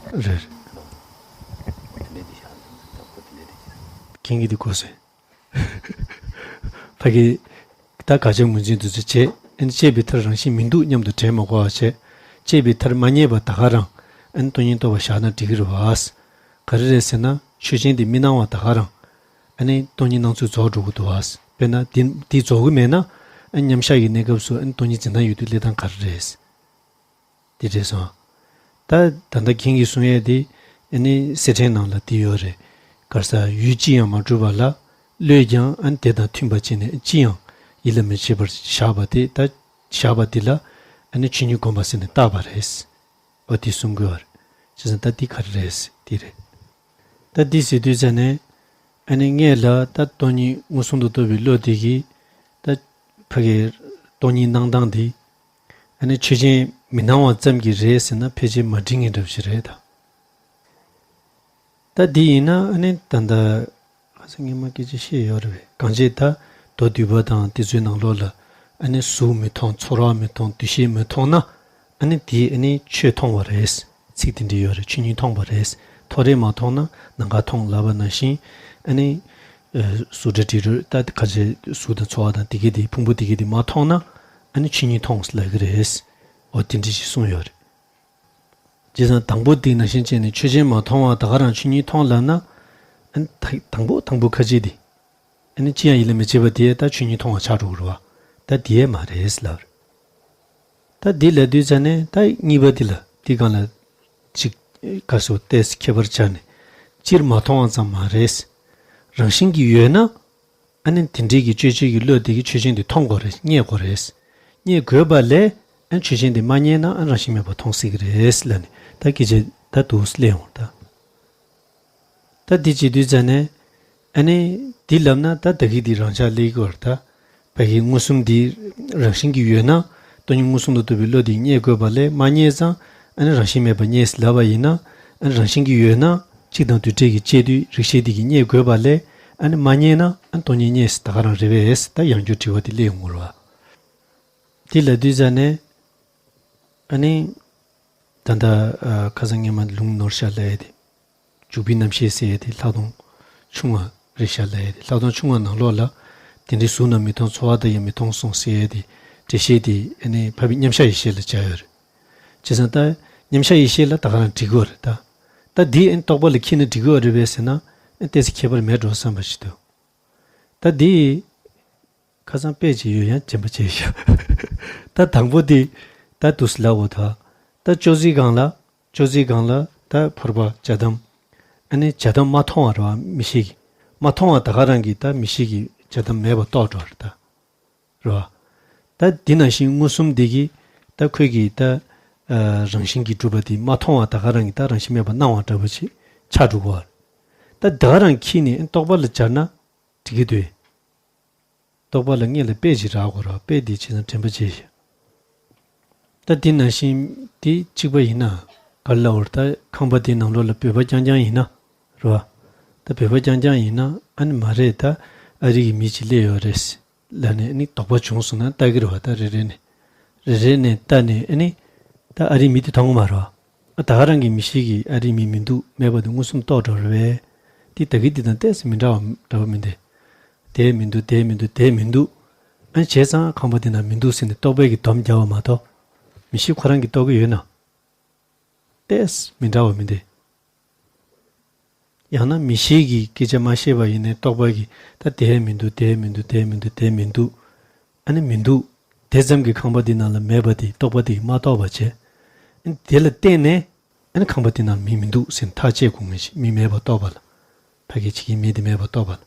རེད། ལོ། དེ་འདྲའི་འདི་བཞག་ན་ད་ཁོ་དེ་འདྲའི་འདི་བྱས། ཁྱེད་ཀྱིས་འདི་གོ་སོང་། ཕ་གི། ད་དགག་བྱ་ངོས་འཛིན་འདི་ཚོ་བྱས། ཨན་བཅད་པའི་མཐར་རང་བཞིན་མི་འདུག་སྙམ་དུ་དྲན་མ་དགོས་པ་བྱས། བཅད་པའི་མཐར་མ་རྙེད་པ་ད་ག་རང་། ཨན་སྟོང་ཉིད་རྟོགས་པ་བཞག་ན་འགྲིག་གི་རེད་བ། ག་རེ་རེད་ཟེར་ན་ཆོས་ཅན་དེ་མི་སྣང་བ་ད་ག་རང་། ཨ་ནི་སྟོང་ཉིད་སྣང་ཚུལ་རྫོགས་འགྲོ་གི་འདུག་བ། དཔེར་ན་འདི་འདི་རྫོགས་གི་མེད་ན། ཨ་མཉམ་བཞག་གི་གནས་སྐབས་སུ་ཨ་ནི་སྟོང་ཉིད་འཛིན་སྟངས་ཡོད་དུས་སླེབས་སྟངས་ག་རེ་རེད། དེ་འདྲས་སོང་། ད་ད་ལྟ་ཁྱེད་ཀྱིས་གསུང་ཡས་དེ་ཨ་ནི་གསེར་ཕྲེང་ནང་ལ་དེ་ཡོད་རེད། ག་རེ་ཟེར་ཡུལ་ཅི་ཡང་མ་གྲུབ་པ་ལ་བློས་ཀྱང་ཨ་ནི་དེ་དང་མཐུན་པ་བྱས་ནས་ཅི་ཡང་ཡིད་ལ་མི་བྱེད་པར་བཞག་པ་དེ་ད་བཞག་པ་དེ་ལ་ཨ་ནི་ཆོས་ཉིད་བསྒོམ་པ་ཟེར་ནས་བཏགས་པ་རེད། འོ་དེ་གསུང་དགོས་པ་རེད། བྱས་ཙང་ད་དེ་ག་རེ་རེད་དེ་རེད། ད་འདི་ཟེར་དུས་ཙ་ནས་ཨ་ནི་སྔས་ལ་ད་སྟོང་ཉིད་མངོན་སུམ་དུ་རྟོགས་པའི་བློ་དེ་གིས་ད་ཕ་གིའི་སྟོང་ཉིད་སྣང་སྟངས་དེ་ཨ་ནི་ཆོས་ཅན་མི་སྣང་བ་ཙམ་གྱིས་རེད་ཟེར་ན་ཕལ་ཆེར་མ་འགྲིག་ངེས་འདྲ་པོ་ཞིག་རེད་ད། ད་འདི་ཡིན་ན་ཨ་ནི་ད་ལྟ་ཁ་སང་སྔས་མ་སྐད་ཆ་བཤད་ཡོད་རེད་པས། གང་ཅི་ད་མདོ་སྡུད་པ་དང་དེ་ཚོའི་ནང་ལོགས་ལ་ཨ་ནི་གཟུགས་མི་མཐོང་ཚོར་བ་མི་མཐོང་འདུ་ཤེས་མི་མཐོང་ན་ཨ་ནི་དེ་ཨ་ནི་ཆོས་མཐོང་བ་རེད། ཚིག་དེ་འདྲ་ཡོད་རེད། ཆོས་ཉིད་མཐོང་བ་རེད། ཐོ་རེ་མ་མཐོང་ན་ནམ་མཁའ་མཐོང་ལབ་པ་ནང་བཞིན་ཨ་ནི་གཟུགས་སྒྲ་དྲི་རོ་ད་ཁ་ཆེ་གཟུགས་དང་ཚོར་བ་དང་དེ་གས་དེ་ཕུང་པོ་དེ་གས་དེ་མ་མཐོང་ན་ཨ་ནི་ཆོས་ཉིད་མཐོང་ལབ་ཀྱི་རེད། འོ་དེ་འདྲ་ཞིག་གསུངས་ཡོད་རེད། བྱས་ཙང་དང་པོ་དེ་ནང་བཞིན་བྱས་ནས་ཆོས་ཅན་མ་མཐོང་བ་ད་ག་རང་ཆོས་ཉིད་མཐོང་ལབ་ན། ཨ་ནི་ད་དང་པོ་དང་པོ་ཁ་ཅིག་དེ། ཨ་ནི་ཅི་ཡང་ཡིད་ལ་མི་བྱེད་པ་དེ་ད་ཆོས་ཉིད་མཐོང་བ་ཆགས་འགྲོ་གི་རེད་བ། ད་དེ་མ་རེད་ལབ། ད་དེ་ལབ་དུས་ཙ་ནས་ད་གཉིས་པ་དེ་ལ་དེ་གང་ལ་ཅིག་ག་སོ་ཏེས་ཁྱད་པར་ཆགས་ནས་སྤྱིར་མ་མཐོང་བ་ཙམ་མ་རེད། རང་བཞིན་གྱིས་ཡོད་ན། ཨ་ནི་དེ་འདྲའི་གི་དཔྱོད་བྱེད་ཀྱི་བློ་དེ་གིས་ཆོས་ཅན་དེ་མཐོང་དགོས་རེད། རྙེད་དགོས་རེད། རྙེད་དགོས་པ་ལས་ཨ་ནི་ཆོས་ཅན་དེ་མ་རྙེད་ན་ཨ་ནི་རང་བཞིན་མེད་པར་མཐོང་སྲིད་ཀྱི་རེད་ལབ་ནས་ད་སྐད་ཆ་ད་འདུག་སླེབས་ཡོང་ད། ད་འདི་བྱེད་དུས་ཙ་ནས་ཨ་ནི་འདི་ལབ་ན་ད་ད་གི་འདི་རང་འཇགས་སླེབས་ཀྱི་ཡོད་རེད་ད། བ་གི་མངོན་སུམ་འདི་རང་བཞིན་གྱིས་ཡོད་ན་སྟོང་ཉིད་མངོན་སུམ་དུ་རྟོགས་པའི་བློ་དེ་རྙེད་དགོས་པ་ལས་མ་རྙེད་ཙང་ཨ་ནི་རང་བཞིན་མེད་པར་རྙེད་ལབ་པ་ཡིན་ན་ཨ་ནི་རང་བཞིན་གྱིས་ཡོད་ན་གཅིག་དང་དུས་འབྲས་ཀྱི་བཅད་དུས་རིགས་ཤེས་དེ་གིས་རྙེད་དགོས་པ་ལས་ཨ་ནི་མ་རྙེད་ན་ཨ་ནི་སྟོང་ཉིད་རྙེད་ད་ག་རང་རེད་པས། ད་ཡང་བསྐྱར་དྲི་བ་དེ་སླེབས་ཡོང་གི་རེད་བ། དེ་ལབ་དུས་ཙ་ནས་ཨ་ནི་ད་ལྟ་ཁ་སང་སྔས་མ་ལུང་ནོར་ཤ་ལབ་ཡས་དེ། འཇུག་པའི་རྣམ་ཤེས་ཟེར་ཡས་དེ་ལྷག་མཐོང་ཆུང་བ་རེད་ཤག་ལབ་ཡས་དེ། ལྷག་མཐོང་ཆུང་བ་ནང་ལོགས་ལ་དེ་འདྲའི་གཟུགས་རྣམས་མི་མཐོང་ཚོར་བ་དག་ཀྱང་མི་མཐོང་གསུངས་ཟེར་ཡས་དེ་འགྲེལ་བཤད་དེ་ཨ་ནི་ཕ་བི་མཉམ་གཞག་ཡེ་ཤེས་ལ་སྦྱར་ཡོད་རེད། བྱས་ཙང་ད་མཉམ་གཞག་ཡེ་ཤེས་ལ་ད་ག་རང་འགྲིག་གི་ཡོད་རེད་ད། ད་འདི་ཨ་ནི་རྟོག་པ་ལ་འཁྱེར་ན་འགྲིག་གི་ཡོད་རེད་པས་ཟེར་ན་ཨ་ཏོག་ཙམ་ཁྱད་པར་མེད་འགྲོ་བསམ་པ་ཞིག་འདུག་ད་འདི་ཁ་སང་དཔེ་ཅིག་ཡོད་ཡང་རྗེན་པ་བྱས་ཤག་ད་དང་པོ་དེ་ད་འདུག་སེ་ལབ་འོ་ད། ད་ཅོག་ཙེའི་སྒང་ལ་ཅོག་ཙེའི་སྒང་ལ་ད་ཕོར་པ་ཇ་དམ། ཨ་ནི་ཇ་དམ་མ་མཐོང་བ་རེད་བ་མིག་ཤེས་ཀྱིས། མ་མཐོང་བ་ད་ག་རང་གིས་ད་མིག་ཤེས་ཀྱིས་ཇ་དམ་མེད་པ་རྟོགས་འགྲོ་བ་རེད་ད། རེད་བ། ད་འདི་ནང་བཞིན་མངོན་སུམ་འདི་གིས་ད་ཁོས་ཀྱིས་ད་ཨ་རང་བཞིན་གྱིས་གྲུབ་པ་དེ་མ་མཐོང་བ་ད་ག་རང་གིས་ད་རང་བཞིན་མེད་པ་སྣང་བ་འདྲ་པོ་ཅིག་ཆགས་འགྲོ་གི་བ། ད་ད་ག་རང་འཁྱེར་ནས་རྟོག་པ་ལ་སྦྱར་ན་འགྲིག་གི་འདུག་རྟོག་པ་ལ་སྔོན་ལ་དཔེ་ཅིག་རག་དགོས་ར། དཔེ་འདི་བྱས་ཙང་དྲན་པ་བརྗེད་ཤག་ད་འདི་ནང་བཞིན་འདི་གཅིག་པ་ཡིན་ན་ག་རེ་ལབ་དགོས་རེད། ད་ཁང་པ་འདིའི་ནང་ལོགས་ལ་བོད་པ་རྐྱང་རྐྱང་ཡིན་ན་རེད་བ། ད་བོད་པ་རྐྱང་རྐྱང་ཡིན་ན་ཨ་ནི་མ་རེད་ད་ཨ་རི་གི་མི་ཅིག་སླེབས་ཡོད་རེད་ལབ་ནས་ཨ་ནི་དོགས་པ་བྱུང་སོང་ན་ལྟ་གི་རེད་བ། ད་རེ་རེ་ནས་རེ་རེ་ནས་ལྟ་ནས་ཨ་ནི་ད་ཨ་རིའི་མི་དེ་མཐོང་གི་མ་རེད་བ། ད་ག་རང་གི་མིག་ཤེས་ཀྱིས་ཨ་རི་མི་མི་འདུག་མེད་པ་དེ་མངོན་སུམ་རྟོགས་འགྲོ་རེད་པས། དེ་ད་གི་དེ་དང་ཏོག་ཙམ་མི་འདྲ་བ་འདྲ་བ་མི་འདུག་དེ་མི་འདུག་དེ་མི་འདུག་དེ་མི་འདུག་ཨ་ནི་བྱས་ཙང་ཁང་པ་དེ་ན་མི་འདུག་ཟེར་ནས་རྟོག་པའི་གི་སྡོམ་རྒྱག་པ་མ་གཏོགས། མིག་ཤེས་ཁོ་རང་གིས་རྟོགས་ཀྱི་ཡོད་ན། ཏོག་ཙམ་མི་འདྲ་བ་མི་འདུག་ཡང་ན་མིག་ཤེས་ཀྱིས་སྐད་ཆ་མ་བཤད་པ་ཡིན་ནའི་རྟོག་པ་གིས་ད་དེ་མི་འདུག་དེ་མི་འདུག་དེ་མི་འདུག་དེ་མི་འདུག་ཨ་ནི་མི་འདུག་དེ་ཙམ་གྱིས་ཁང་པ་འདི་ནང་ལ་མེད་པ་དེ་རྟོག་པ་དེ་གིས་མ་རྟོགས་པ་བྱས། ཨ་ནི་དེ་ལ་བརྟེན་ནས་ཨ་ནི་ཁང་པ་འདི་ནང་མི་མི་འདུག་ཟེར་ནས་ཐག་བཅད་དགོས་ངེས་ཤིག་མི་མེད་པ་རྟོགས་པ་ལ། ཕ་གི་བྱེད་ཀྱི་མི་དེ་མེད་པ་རྟོགས་པ་ལ།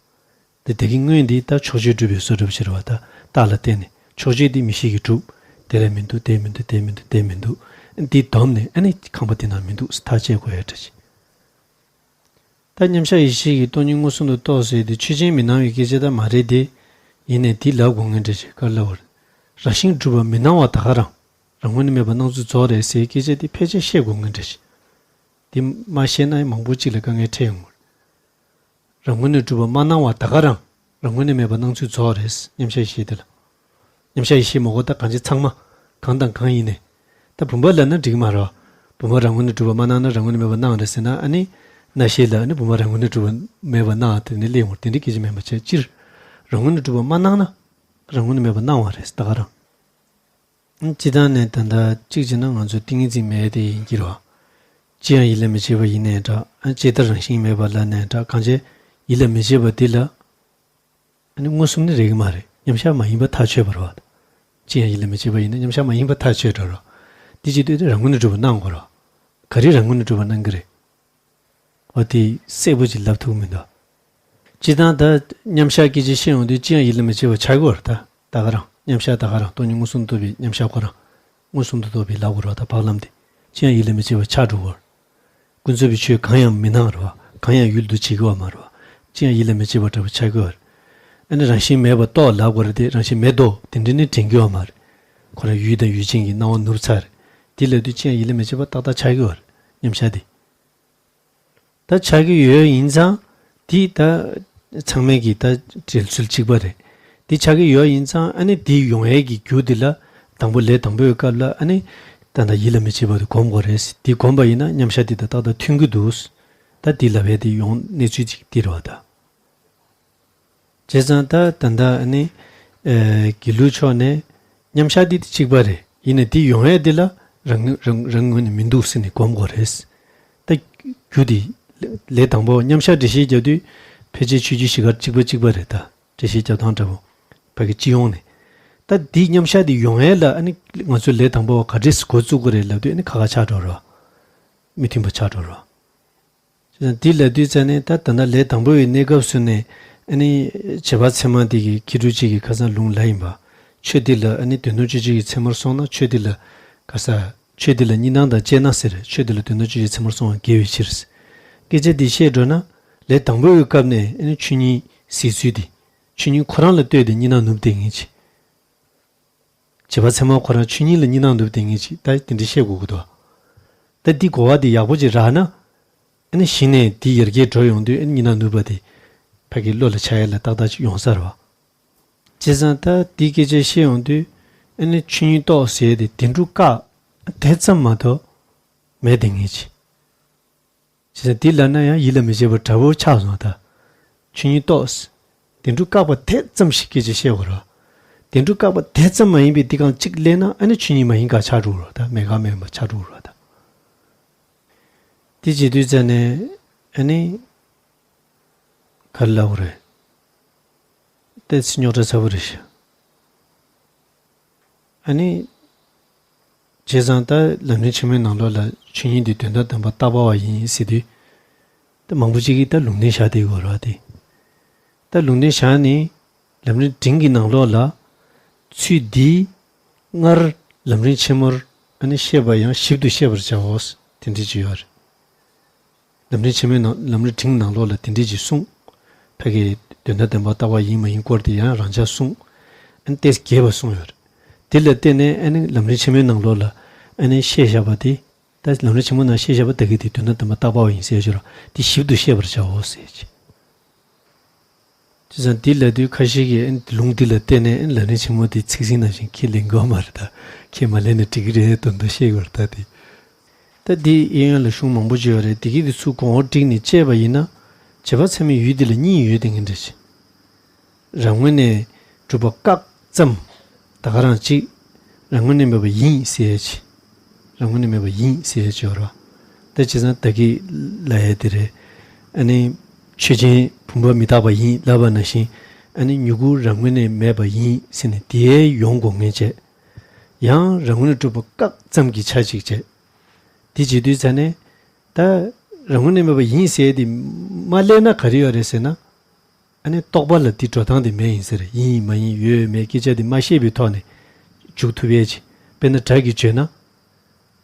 དེ་དེ་གི་སྔོན་འདི་ད་ཕྱོགས་ཆོས་སྒྲུབ་པའི་བཟོ་འདྲ་པོ་ཞིག་རེད་བ། ད་རྟགས་ལ་བརྟེན་ནས་ཕྱོགས་ཆོས་འདི་མིག་ཤེས་ཀྱིས་གྲུབ། དེ་ལ་མི་འདུག་དེ་མི་འདུག་དེ་མི་འདུག་དེ་མི་འདུག་འདི་བསྡོམས་ནས་ཨ་ནི་ཁང་པ་འདི་ནང་མི་འདུག་ཟེར་ཐག་བཅད་དགོས་ཡ་འདྲ་ཅིག་ད་མཉམ་གཞག་ཡེ་ཤེས་ཀྱིས་སྟོང་ཉིད་མངོན་སུམ་དུ་རྟོགས་ཟེར་དེ་ཆོས་ཅན་མི་སྣང་བའི་སྐད་ཆ་ད་མ་རེད་དེ། ཡིན་ནའི་དེ་ལབ་དགོས་ངེས་འདྲ་ཞིག་ག་ལབ་པར། རང་བཞིན་གྲུབ་པ་མི་སྣང་བ་ད་ག་རང་། རང་ངོས་ནས་མེད་པ་སྣང་ཚུལ་རྫོགས་རེད་ཟེར་སྐད་ཆ་དེ་ཕལ་ཆེར་བཤད་དགོས་ངེས་འདྲ་ཞིག་དེ་མ་བཤད་ན་མང་པོ་གཅིག་ལ་དཀའ་ངལ་འཕྲད་ཡོང་གི་རེད། རང་ངོས་ནས་གྲུབ་པ་མ་སྣང་བ་ད་ག་རང་། རང་ངོས་ནས་མེད་པ་སྣང་ཚུལ་རྫོགས་རེད། མཉམ་གཞག་ཡེ་ཤེས་དེ་ལ། མཉམ་གཞག་ཡེ་ཤེས་མ་གོ་ད་གང་ཅི་ཚང་མ། གང་དང་གང་ཡིན་ནས། ད་བུམ་པ་ལབ་ན་འགྲིག་མ་རེད། བུམ་པ་རང་ངོས་ནས་གྲུབ་པ་མ་སྣང་ན་རང་ངོས་ནས་མེད་པ་སྣང་རེད་ཟེར་ན་ཨ་ནི། རྣ་ཤེས་ལ་ཨ་ནི་བུམ་པ་རང་ངོས་ནས་གྲུབ་པ་མེད་པ་སྣང་དེ་ནི་སླེབས་འོང་དེ་འདྲའི་སྐད་ཆ་མིན་པ་བྱས་སྤྱིར། རང་ངོས་ནས་གྲུབ་པ་མ་སྣང་ན། རང་ངོས་ནས་མེད་པ་སྣང་བ་རེད་ད་ག་རང་། སྤྱིར་བཏང་ནས་ད་ལྟ་གཅིག་བྱས་ན་ང་ཚོ་ཏིང་ངེ་འཛིན་མེད་དེ་ཡིན་གྱི་རེད་བ། ཅི་ཡང་ཡིད་ལ་མི་བྱེད་པ་ཡིན་ནའི་འདྲ། ཨ་ཇི་ལྟར་རང་བཞིན་མེད་པ་ལ་ནའི་འདྲ་གང་བྱས། ཡིད་ལ་མི་བྱེད་པ་འདི་ལ། ཨ་ནི་མངོན་སུམ་ནི་རེད་ཀྱི་མ་རེད། མཉམ་གཞག་མ་ཡིན་པ་ཐག་ཆོད་པ་རེད་བ། ཅི་ཡང་ཡིད་ལ་མི་བྱེད་པ་ཡིན་ན་མཉམ་གཞག་མ་ཡིན་པ་ཐག་ཆོད་འགྲོ་རེད། འདི་བྱེད་དུས་དེ་རང་ངོས་ནས་གྲུབ་པ་སྣང་དགོས་རེད། ག་རེ་རང་ངོས་ནས་གྲུབ་པ་སྣང་གི་རེད། འོ་དེ་གསལ་པོ་ཅིག་ལབ་ཐུབ་ཀྱི་མི་འདུག་སྤྱིར་བཏང་ད་མཉམ་གཞག་སྐད་ཆ་བཤད་ཡོང་དུས་ཅི་ཡང་ཡིད་ལ་མི་བྱེད་པ་ཆགས་ཀྱི་ཡོད་རེད་ད། ད་ག་རང་མཉམ་གཞག་ད་ག་རང་སྟོང་ཉིད་མངོན་སུམ་རྟོགས་པའི་མཉམ་གཞག་ཁོ་རང་། མངོན་སུམ་དུ་རྟོགས་པའི་ལབ་དགོས་རེད་བ་ད་བག་ལམ་དེ། ཅི་ཡང་ཡིད་ལ་མི་བྱེད་པ་ཆགས་འགྲོ་གི་ཡོད་རེད། ཀུན་རྫོབ་པའི་ཆོས་གང་ཡང་མི་སྣང་རེད་བ། གང་ཡང་ཡུལ་དུ་བྱེད་ཀྱི་ཡོད་མ་རེད་བ། ཅི་ཡང་ཡིད་ལ་མི་བྱེད་པ་འདྲ་པོ་ཆགས་ཀྱི་ཡོད་རེད། ཨ་ནི་རང་བཞིན་མེད་པ་རྟོགས་ལབ་དགོས་རེད་དེ་རང་བཞིན་མེད་དོ་དེ་འདྲ་ནི་དྲན་གྱི་ཡོད་མ་རེད། ཁོ་རང་ཡུལ་དང་ཡུལ་ཅན་གྱི་སྣང་བ་ནུབ་ཚར་རེད། དེ་ལབ་དུས་ཅི་ཡང་ཡིད་ལ་མི་བྱེད་པ་ཏག་ཏག་ཆགས་ཀྱི་ཡོད་རེད་མཉམ་གཞག་དེ། ད་ཆགས་ཀྱི་ཡོད་ཡིན་ཙང་དེ་ད་ཚང་མས་ཀྱི་ད་འགྲེལ་ཚུལ་གཅིག་པ་རེད། དེ་ཆགས་ཀྱི་ཡོད་ཡིན་ཙང་ཨ་ནི་དེ་ཡོང་ཡས་ཀྱི་རྒྱུ་དེ་ལ་དང་པོ་ལས་དང་པོའི་སྐབས་ལ་ཨ་ནི་ད་ལྟ་ཡིད་ལ་མི་བྱེད་པ་དེ་སྒོམ་དགོས་རེད། དེ་སྒོམ་པ་ཡིན་ན་མཉམ་གཞག་དེ་དང་ཏག་ཏག་མཐུན་གྱི་འདུག་ད་དེ་ལབ་ཡས་དེ་ཡོང་གནས་ཚུལ་གཅིག་དེ་རེད་བ་ད། བྱས་ཙང་ད་ད་ལྟ་ཨ་ནི། ཨེ་དགེ་ལུགས་ཕྱོགས་ནས་མཉམ་གཞག་འདི་དེ་གཅིག་པ་རེད། ཡིན་ནའི་དེ་ཡོང་ཡས་འདི་ལ་རང་རང་རང་ངོས་ནས་མི་འདུག་ཟེར་ནས་སྒོམ་དགོས་རེད། ད་རྒྱུ་དེ་ལས་དང་པོ་མཉམ་གཞག་འགྲེལ་བཤད་རྒྱག་དུས་ཕལ་ཆེར་ཆོས་བརྒྱུད་བཞི་ཀ་གཅིག་པ་གཅིག་པ་རེད་ད། འགྲེལ་བཤད་རྒྱག་སྟངས་འདྲ་པོ། ཕ་གི་སྤྱི་ཡོངས་ནས། ད་འདི་མཉམ་གཞག་འདི་ཡོང་ཡས་ལ་ཨ་ནི་ང་ཚོས་ལས་དང་པོ་བ་ག་འདྲས་འགོ་བཙུགས་དགོས་རེད་ལབ་དུས་ཨ་ནི་ཁག་ཁག་ཆགས་འགྲོ་རེད་བ། མི་མཐུན་པ་ཆགས་འགྲོ་རེད་བ། བྱས་ཙང་འདི་ལབ་དུས་ཙ་ནས་ད་ད་ལྟ་ལས་དང་པོ་བའི་གནས་སྐབས་སུ་ནས་ཨ་ནི་བྱེད་པ་ཚད་མ་འདི་གི་མཁས་གྲུབ་ཅིག་གིས་ཁ་སང་ལུང་ལ་ཡིན་པ། ཆོས་འདི་ལ་ཨ་ནི་དོན་དམ་དཔྱོད་བྱེད་ཀྱི་ཚད་མར་སོང་ན་ཆོས་འདི་ལ་ག་ས་ཆོས་འདི་ལ་གཉིས་སྣང་དང་བཅས་སྣང་ཟེར་ཆོས་འདི་ལ་དོན་དམ་དཔྱོད་བྱེད་ཀྱི་ཚད་མར་སོང་བ་འགལ་བའི་ཕྱིར། སྐད་ཆ་འདི་བཤད་འགྲོ་ན་ལས་དང་པོ་བའི་སྐབས་ནས་ཨ་ནི་ཆོས་ཉིད་གཟིགས་ཚུལ་འདི་ཆོས་ཉིད་ཁོ་རང་ལ་ལྟོས་ཏེ་གཉིས་སྣང་ནུབ་བསྡད་ངེས་ཀྱི། བྱེད་པ་ཚད་མ་ཁོ་རང་ཆོས་ཉིད་ལ་གཉིས་སྣང་ནུབ་བསྡད་ངེས་ཀྱི་ད་དེ་འདྲ་བཤད་དགོས་ཀྱི་འདུག་ད་འདི་གོ་བ་འདི་ཡག་པོ་ཅིག་རག་ན། ཨ་ནི་གཞི་ནས་འདི་ཡར་རྒྱས་འགྲོ་ཡོང་དུས་ཨ་ནི་གཉིས་སྣང་ནུབ་པ་དེ་ཕ་གི་བློ་ལ་འཆར་ཡ་ལ་ཏག་ཏག་ཅིག་ཡོང་ས་རེད་བ། བྱས་ཙང་ད་འདི་སྐད་ཆ་བཤད་ཡོང་དུས་ཨ་ནི་ཆོས་ཉིད་རྟོགས་ཟེར་ཡ་དེ་བདེན་གྲུབ་བཀག་དེ་ཙམ་མ་གཏོགས་མེད་བསྡད་ངེས་ཀྱི། བྱས་ཙང་འདི་ལབ་ན་ཡང་ཡིད་ལ་མི་བྱེད་པ་འདྲ་པོ་ཆགས་སོང་ད། ཆོས་ཉིད་རྟོགས། བདེན་གྲུབ་བཀག་པ་དེ་ཙམ་ཞིག་སྐད་ཆ་བཤད་དགོས་རེད། བདེན་གྲུབ་བཀག་པ་དེ་ཙམ་མ་ཡིན་པའི་འདི་གང་གཅིག་སླེབས་ན་ཨ་ནི་ཆོས་ཉིད་མ་ཡིན་ག་ཆགས་འགྲོ་གི་རེད་ད་མེད་ག་མེད་པ་ཆགས་འགྲོ་གི་རེད་ད། དེ་བྱེད་དུས་ཙ་ནས་ཨ་ནི། ག་རེ་ལབ་དགོས་རེད། ཏོག་ཙམ་རྙོག་དྲ་ཚ་པོ་རེད་ཤག་ཨ་ནི། བྱས་ཙང་ད་ལམ་རིམ་ཆེན་མོའི་ནང་ལོགས་ལ་ཆོས་ཉིད་འདི་དོན་དམ་བདེན་པ་རྟག་པ་བ་ཡིན་ཟེར་དུས། ད་མང་པོ་ཅིག་གིས་ད་ལུང་བསྟན་བཞག་བསྡད་ཡོད་རེད་དེ། ད་ལུང་བསྟན་བཞག་ནས་ལམ་རིམ་འབྲིང་གི་ནང་ལོགས་ལ། ཚུལ་འདི་སྔར་ལམ་རིམ་ཆེན་མོར་ཨ་ནི་བཤད་པ་ཡང་ཞིབ་ཏུ་བཤད་པར་བྱའོ། དེ་འདྲ་ཅིག་ཡོད་རེད། ལམ་རིམ་ཆེན་མོའི་ནང་ལམ་རིམ་འབྲིང་ནང་ལོགས་ལ་དེ་འདྲ་ཅིག་གསུངས། ཕ་གིའི་དོན་དམ་བདེན་པ་རྟག་པ་ཡིན་མ་ཡིན་སྐོར་དེ་ཡང་རང་འཇགས་གསུངས། ཨ་ནི་ཏོག་ཙམ་རྒྱས་པ་གསུངས་ཡོད་རེད། དེ་ལ་བརྟེན་ནས་ཨ་ནི་ལམ་རིམ་ཆེན་མོའི་ནང་ལོགས་ལ་ཨ་ནི་བཤད་བཞག་པ་དེ། ད་ལམ་རིམ་ཆེན་མོའི་ནང་བཤད་བཞག་པ་ད་གི་དེ་དོན་དམ་བདེན་པ་རྟག་པ་བ་ཡིན་ཟེར་ཞུ་རོགས་དེ་ཞིབ་ཏུ་བཤད་པར་བྱའོ་ཟེར་གྱི། བྱས་ཙང་འདི་ལབ་དུས་ཁ་ཤས་ཀྱིས་ཨ་ནི་ལུང་འདི་ལ་བརྟེན་ནས་ཨ་ནི་ལམ་རིམ་ཆེན་མོ་དེ་ཚིག་ཟིན་ནང་བཞིན་ཁས་ལེན་དགོས་མ་རེད་ད། ཁས་མ་ལེན་ན་འགྲིག་གི་རེད་དོན་དུ་བཤད་དགོས་རེད་ད་དེ། ད་འདི་གཡས་གཡོན་ལ་གཞུང་མང་པོ་ཅིག་ཡོད་རེད། དེ་གི་དེ་ཚུར་གོང་འོག་བསྒྲིགས་ནས་དཔྱད་པ་ཡིན་ན། བྱེད་པ་ཚད་མའི་ཡུལ་འདི་ལ་གཉིས་ཡོད་དེ་ངན་འདྲ་ཅིག་རང་ངོས་ནས་གྲུབ་པ་བཀག་ཙམ། ད་ག་རང་གཅིག་རང་ངོས་ནས་མེད་པ་ཡིན་ཟེར་ཡས་ཅིག་རང་ངོས་ནས་མེད་པ་ཡིན་ཟེར་ཡས་ཅིག་ཡོད་རེད་བ། ད་བྱས་ཙང་ད་གི་ལབ་ཡས་དེ་རེད། ཨ་ནི་ཆོས་ཅན་བུམ་པ་མི་རྟག་པ་ཡིན་ལབ་པ་ནང་བཞིན། ཨ་ནི་མྱུ་གུ་རང་ངོས་ནས་མེད་པ་ཡིན་ཟེར་ནས་དེ་ཡོང་དགོས་ངེས་བྱས། ཡང་རང་ངོས་ནས་གྲུབ་པ་བཀག་ཙམ་གྱི་ཆ་གཅིག་བྱས། དེ་བྱེད་དུས་ཙ་ནས། ད་རང་ངོས་ནས་མེད་པ་ཡིན་ཟེར་དེ་མ་སླེབས་ན་ག་རེ་ཡོད་རེད་ཟེར་ན། ཨ་ནི་རྟོག་པ་ལ་དེ་འགྲོ་སྟངས་དེ་མེད་ཡིན་ཟེར། ཡིན་མ་ཡིན་ཡོད་མེད་སྐད་ཆ་དེ་མ་ཤེས་པའི་ཐོག་ནས་འཇུག་ཐུབ་ཡས་ཅིག་དཔེར་ན་སྒྲ་གིས་བརྗོད་ན།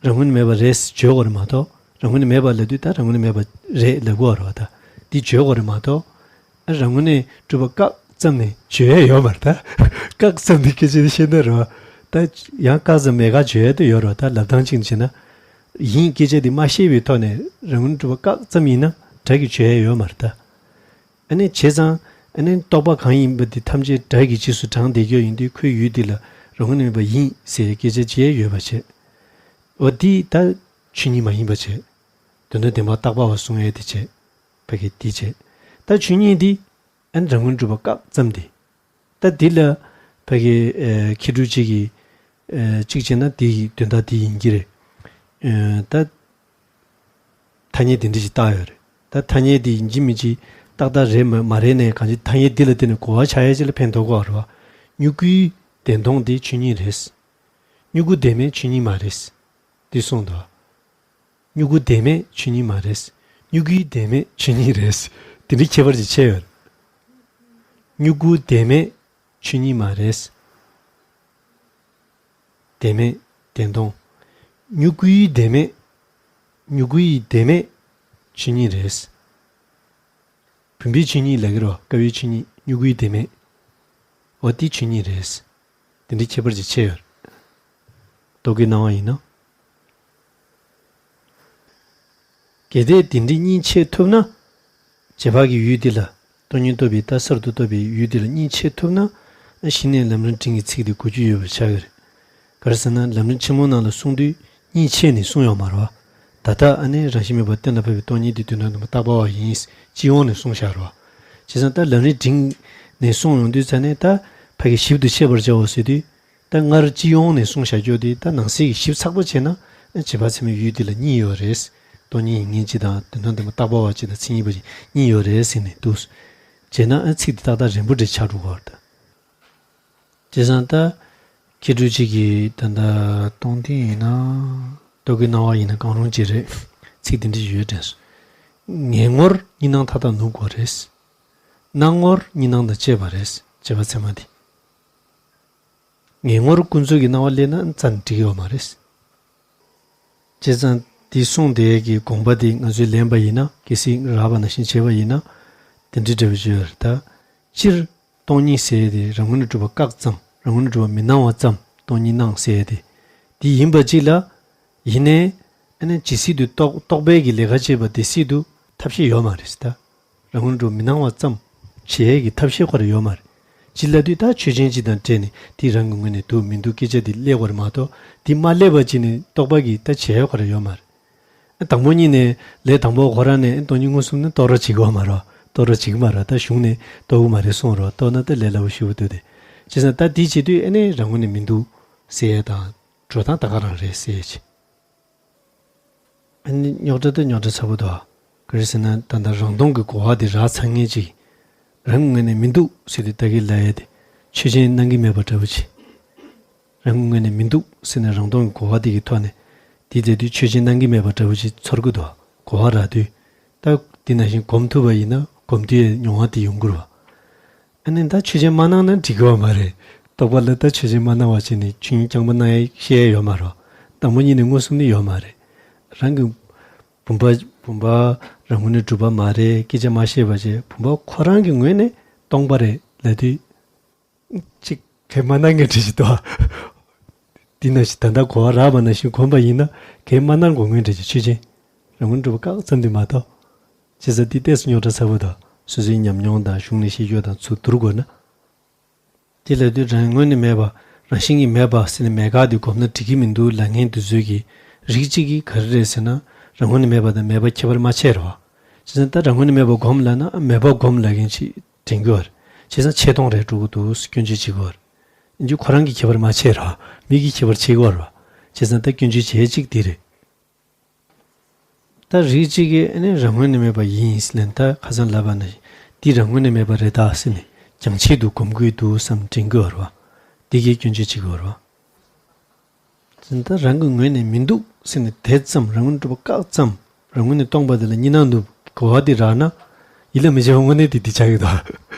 རང་ངོས་ནས་མེད་པ་རེད་བརྗོད་དགོས་རེད་མ་གཏོགས། རང་ངོས་ནས་མེད་པ་ལབ་དུས་ད་རང་ངོས་ནས་མེད་པ་རེད་ལབ་དགོས་རེད་བ། ད་འདི་བརྗོད་དགོས་རེད་མ་གཏོགས། ཨ་རང་ངོས་ནས་གྲུབ་པ་བཀག་ཙམ་ནས་བརྗོད་ཡས་ཡོད་མ་རེད་ད། བཀག་ཙམ་ནས་སྐད་ཆ་དེ་བཤད་ན་རེད་བ། ད་ཡང་བཀག་ཙམ་མེད་ག་བརྗོད་ཡས་དེ་ཡོད་རེད་བ། ད་ལབ་སྟངས་གཅིག་བྱས་ན། ཡིན་སྐད་ཆ་དེ་མ་ཤེས་པའི་ཐོག་ནས་རང་ངོས་ནས་གྲུབ་པ་བཀག་ཙམ་ཡིན་ན་སྒྲ་གིས་བརྗོད་ཡས་ཡོད་མ་རེད་ད། ཨ་ནི་བྱས་ཙང་། ཨ་ནི་རྟོག་པ་གང་ཡིན་པ་དེ་ཐམས་ཅད་སྒྲ་གི་རྗེས་སུ་འབྲངས་བསྡད་ཀྱི་ཡོད་ཡིན་དུས་ཁོའི་ཡུལ་འདི་ལ་རང་ངོས་ནས་མེད་པ་ཡིན་ཟེར་སྐད་ཆ་བྱས་ཡོད་པ་བྱས། འོ་འདི་ད་ཆོས་ཉིད་མ་ཡིན་པ་བྱས། དོན་དམ་བདེན་པ་རྟག་པ་བ་གསུང་ཡས་དེ་བྱས། ཕ་གི་འདི་བྱས། ད་ཆོས་ཉིད་འདི། ཨ་ནི་རང་ངོས་གྲུབ་པ་བཀག་ཙམ་འདི། ད་འདི་ལ། ཕ་གི་ཨ་མཁས་གྲུབ་གཅིག་གིས། ཨ་གཅིག་བྱས་ན་འདི་ཡི་དོན་དག་འདི་ཡིན་གྱི་རེད། ཨ་ད། ཐ་སྙད་དེ་འདྲ་ཞིག་བཏགས་ཡོད་རེད། ད་ཐ་སྙད་དེ་ཡིན་གཅིག་མིན་གཅིག་ཏག་ཏག་རེད་མ་མ་རེད་ནས་གང་ཅི་ཐ་སྙད་འདི་ལ་བརྟེན་ནས་གོ་བ་ཆགས་ཡས་ཅིག་ལ་ཕན་ཐོགས་ཀྱི་ཡོད་རེད་བ། མྱུ་གུའི་བདེན་སྟོང་འདི་ཆོས་ཉིད་རེད། མྱུ་གུ་བདེན་མེད་ཆོས་ཉིད་མ་རེད། འདི་གསུངས་འདུག་མྱུ་གུ་བདེན་མེད་ཆོས་ཉིད་མ་རེད། མྱུ་གུའི་བདེན་མེད་ཆོས་ཉིད་རེད། དེ་འདྲའི་ཁྱད་པར་ཅིག་ཕྱེ་ཡོད་རེད། མྱུ་གུ་བདེན་མེད་ཆོས་ཉིད་མ་རེད། བདེན་མེད་བདེན་སྟོང་། མྱུ་གུའི་བདེན་མེད། མྱུ་གུའི་བདེན་མེད་ཆོས་ཉིད་རེད། བུམ་པའི་ཆོས་ཉིད་ལབ་ཀྱི་རེད་བ། ཀ་བའི་ཆོས་ཉིད་མྱུ་གུའི་བདེན་མེད། འོ་དེ་ཆོས་ཉིད་རེད། དེ་འདྲའི་ཁྱད་པར་ཅིག་ཕྱེ་ཡོད་རེད། རྟོག་གེའི་སྣང་བ་ཡིན་ན། གལ་ཏེ་དེ་འདྲའི་གཉིས་ཕྱེ་ཐུབ་ན། རྗེས་དཔག་གི་ཡུལ་འདི་ལ། སྟོང་ཉིད་རྟོགས་པའི་ད་གསར་དུ་རྟོགས་པའི་ཡུལ་འདི་ལ་གཉིས་ཕྱེ་ཐུབ་ན། གཞི་ནས་ལམ་རིམ་འབྲིང་གི་ཚིག་འདི་གོ་རྒྱུ་ཡོད་པར་ཆགས་ཀྱི་རེད། ག་རེ་ཟེར་ན་ལམ་རིམ་ཆེན་མོ་ནང་ལ་གསུངས་དུས་གཉིས་ཕྱེ་ནས་གསུངས་ཡོད་མ་རེད་བ། ད་ལྟ་ཨ་ནི་རང་བཞིན་མེད་པར་གཏན་ལ་ཕབ་པའི་སྟོང་ཉིད་འདི་དོན་དམ་བདེན་པ་རྟག་པ་བ་ཡིན། སྤྱི་ཡོངས་ནས་གསུངས་བཞག་རེད་བ། བྱས་ཙང་ད་ལམ་རིམ་འབྲིང་ནས་གསུངས་ཡོང་དུས་ཙ་ནས་ད་ཕ་གི་ཞིབ་ཏུ་ཤེས་པར་བྱའོ་ཟེར་དུས། ད་སྔར་སྤྱི་ཡོངས་ནས་གསུངས་བཞག་རྒྱུ་དེ་ད་ནང་གསེས་ཀྱི་ཞིབ་ཚགས་པོ་བྱས་ན། རྗེས་དཔག་ཚད་མའི་ཡུལ་འདི་ལ་གཉིས་ཡོད་རེད། སྟོང་ཉིད་ཡིན་མཁན་གཅིག་དང་དོན་དམ་བདེན་པ་རྟག་པ་བ་གཅིག་དང་མཚན་ཉིད་པ་གཅིག་གཉིས་ཡོད་རེད་ཟེར་ནས་འདུག་བྱས་ན་ཨ་ཚིག་འདི་ཏག་ཏག་རན་པོ་འདྲ་ཆགས་འགྲོ་གི་ཡོད་རེད། བྱས་ཙང་ད། མཁས་གྲུབ་གཅིག་གིས་ད་ལྟ་སྟོང་སྟེ་ཡིན་ན། རྟོག་གེའི་སྣང་བ་ཡིན་ན་གང་རུང་གཅིག་རེད། ཚིག་འདི་འདྲ་ཞིག་ཡོད་དྲན་སོང་། ངེས་ངོར་གཉིས་སྣང་མཐའ་དག་ནུབ་དགོས་རེད། སྣང་ངོར་གཉིས་སྣང་དང་བཅས་པ་རེད། རྗེས་དཔག་ཚད་མ་འདི། ངེས་ངོར་ཀུན་རྫོབ་ཀྱི་སྣང་བ་སླེབས་ན་རྩ་ནས་འགྲིག་གི་ཡོད་མ་རེད། བྱས་ཙང་འདི་གསུངས་དེ་གི་དགོངས་པ་དེ་ང་ཚོས་ལེན་པ་ཡིན་ན། གལ་སྲིད་རགས་པ་ནང་བཞིན་བྱས་པ་ཡིན་ན། དེ་འདྲའི་འབྲས་བུ་ཅིག་ཡོད་རེད་ད། སྤྱིར་སྟོང་ཉིད་ཟེར་ཡས་དེ་རང་ངོས་ནས་གྲུབ་པ་བཀག་ཙམ། རང་ངོས་ནས་གྲུབ་པ་མི་སྣང་བ་ཙམ་སྟོང་ཉིད་སྣང་ཟེར་ཡས་དེ། དེ་ཡིན་པ་གཅིག་ལ། ཡིན་ནའི། ཨ་ནི་ཇི་སྲིད་དུ་རྟོག་རྟོག་པའི་གི་ལས་ཀ་བྱེད་པ་དེ་སྲིད་དུ་ཐབས་ཤེས་ཡོད་མ་རེད་ད། རང་ངོས་འགྲོ་མི་སྣང་བ་ཙམ་བྱེད་ཡས་ཀྱི་ཐབས་ཤེས་ཁོ་ར་ཡོད་མ་རེད། ཅི་ལབ་དུས་ད་ཆོས་ཅན་གཅིག་དང་འབྲེལ་ནས་དེ་རང་གི་ངོས་ནས་འདུག་མི་འདུག་སྐད་ཆ་དེ་སླེབས་དགོས་རེད་མ་གཏོགས། དེ་མ་སླེབས་པ་ཅིག་ནས་རྟོག་པ་གིས་ད་བྱེད་ཡས་ཁོ་ར་ཡོད་མ་རེད། ཨ་དང་པོ་ཉིད་ནས་ལས་དང་པོ་ཁོ་རང་ནས་ཨ་སྟོང་ཉིད་མངོན་སུམ་ནི་རྟོགས་རོགས་བྱེད་ཀྱི་ཡོད་མ་རེད། རྟོགས་རོགས་བྱེད་ཀྱི་མ་རེད། ད་གཞུང་ནས་རྟོགས་ཀྱི་མ་རེད་གསུངས་རོགས། རྟོགས་ན་ད་ལས་སླ་པོ་ཞེ་པོ་འདུག་སྟེ། བྱས་ཙང་ད་དེ་བྱེད་དུས་ཨ་ནི་རང་ངོས་ནས་མི་འདུག་ཟེར་ཡས་དང་། འགྲོ་སྟངས་ད་ག་རང་རེད་ཟེར་ཡས་ཅིག་ཨ་ནི་རྙོག་དྲ་དེ་རྙོག་དྲ་ཚ་པོ་འདུག་ག་རེ་ཟེར་ན་ད་ལྟ་རང་སྟོང་གི་གོ་བ་དེ་རག་ཚར་མཁན་ཅིག་རང་གི་ངོས་ནས་མི་འདུག་ཟེར་དུས་ད་གིན་ལབ་ཡས་དེ་ཆོས་ཅན་སྣང་གི་མེད་པ་འདྲ་པོ་ཅིག་རང་གི་ངོས་ནས་མི་འདུག་ཟེར་ནས་རང་སྟོང་གི་གོ་བ་དེ་གི་ཐོག་ནས་དེ་མཛད་དུས་ཆོས་ཅན་སྣང་གི་མེད་པ་འདྲ་པོ་ཅིག་ཚོར་གི་འདུག་གོ་བ་རག་དུས། ད་དེ་ནང་བཞིན་སྒོམ་ཐུབ་པ་ཡིན་ན་སྒོམ་དུས་མྱོང་བ་དེ་ཡོང་གི་རེད་བ། ཨ་ནི་ད་ཆོས་ཅན་མ་སྣང་ན་འགྲིག་གི་ཡོད་མ་རེད། རྟོག་པ་ལ་ད་ཆོས་ཅན་མ་སྣང་བ་བྱས་ནས་ཆོས་ཉིད་རྐྱང་པ་སྣང་ཡས་ཤེས་ཡས་ཡོད་མ་རེད། དང་པོ་ཉིད་ནས་མངོན་སུམ་ནི་ཡོད་མ་རེད། རང་གི་བུམ་པ་བུམ་པ་རང་ངོས་ནས་གྲུབ་པ་མ་རེད། སྐད་ཆ་མ་བཤད་པ་བྱས་བུམ་པ་ཁོ་རང་གི་ངོས་ནས་སྟོང་པ་རེད་ལབ་དུས། ཅིག་གས་མ་སྣང་ངེས་འདྲ་ཞིག་འདུག་ཨ། འདི་ནང་བཞིན་ད་ལྟ་གོ་བ་རག་པ་ནང་བཞིན་གོམས་པ་ཡིན་ན་གས་མ་སྣང་གོ་ངེས་འདྲ་ཞིག་ཆོས་ཅན། རང་ངོས་གྲུབ་པ་བཀག་ཙམ་དུ་མ་གཏོགས། བྱས་ཙང་འདི་ཏོག་ཙམ་རྙོག་དྲ་ཚ་པོ་དང་སོ་སོའི་ཉམས་མྱོང་དང་གཞུང་ནས་ཤེས་རྒྱུ་དང་ཚུར་བསྡུར་དགོས་ན། དེ་ལབ་དུས་རང་ངོས་ནས་མེད་པ་རང་བཞིན་གྱིས་མེད་པ་ཟེར་ནས་མེད་དགག་དེ་གོམས་ན་འགྲིག་གི་མི་འདུག་ལབ་མཁན་དེ་ཚོས་ཀྱི་ རིགས་གཅིག་གིས་ག་རེ་རེད་ཟེར་ན། རང་ངོས་ནས་མེད་པ་དང་མེད་པ་ཁྱད་པར་མ་ཕྱེ་རེད་བ། བྱས་ཙང་ད་རང་ངོས་ནས་མེད་པ་སྒོམ་ལབ་ན་མེད་པ་སྒོམ་ལབ་མཁན་ཅིག་དྲན་གྱི་ཡོད་རེད། བྱས་ཙང་ཆེ་མཐོང་རེད་འགྲོ་གི་འདུག་སྐྱོན་བརྗོད་བྱེད་ཀྱི་ཡོད་རེད། འདི་ཁོ་རང་གིས་ཁྱད་པར་མ་ཕྱེ་རེད་བ། མིག་གིས་ཁྱད་པར་ཕྱེ་གི་ཡོད་རེད་བ། བྱས་ཙང་ད་སྐྱོན་བརྗོད་བྱེད་ཡས་གཅིག་འདི་རེད། ད་རིགས་གཅིག་གིས་ཨ་ནི་རང་ངོས་ནས་མེད་པ་ཡིན་ཟེར་ནས་ད་ཁ་སང་ལབ་པ་ནི་འདི་རང་ངོས་ནས་མེད་པ་རེད་ད་ཟེར་ནས་རྒྱང་ཆད་དུ་སྒོམ་གྱི་འདུག་བསམ་དྲན་གྱི་ཡོད་རེད་བ། འདི་གིས་སྐྱོན་བརྗོད་བྱེད་ཀྱི་ཡོད་རེད་བ། ད་རང་གི་ངོས་ནས་མི་འདུག་ཟེར་ནས་དེ་ཙམ་རང་ངོས་ནས་གྲུབ་པ་བཀག་ཙམ་རང་ངོས་ནས་སྟོང་པ་དེ་ལ་གཉིས་སྣང་ནུབ་གོ་བ་དེ་རག་ན་ཡིད་ལ་མི་བྱེད་པ་དངོས་གནས་དེ་འདི་ཆགས་ཀྱི་འདུག་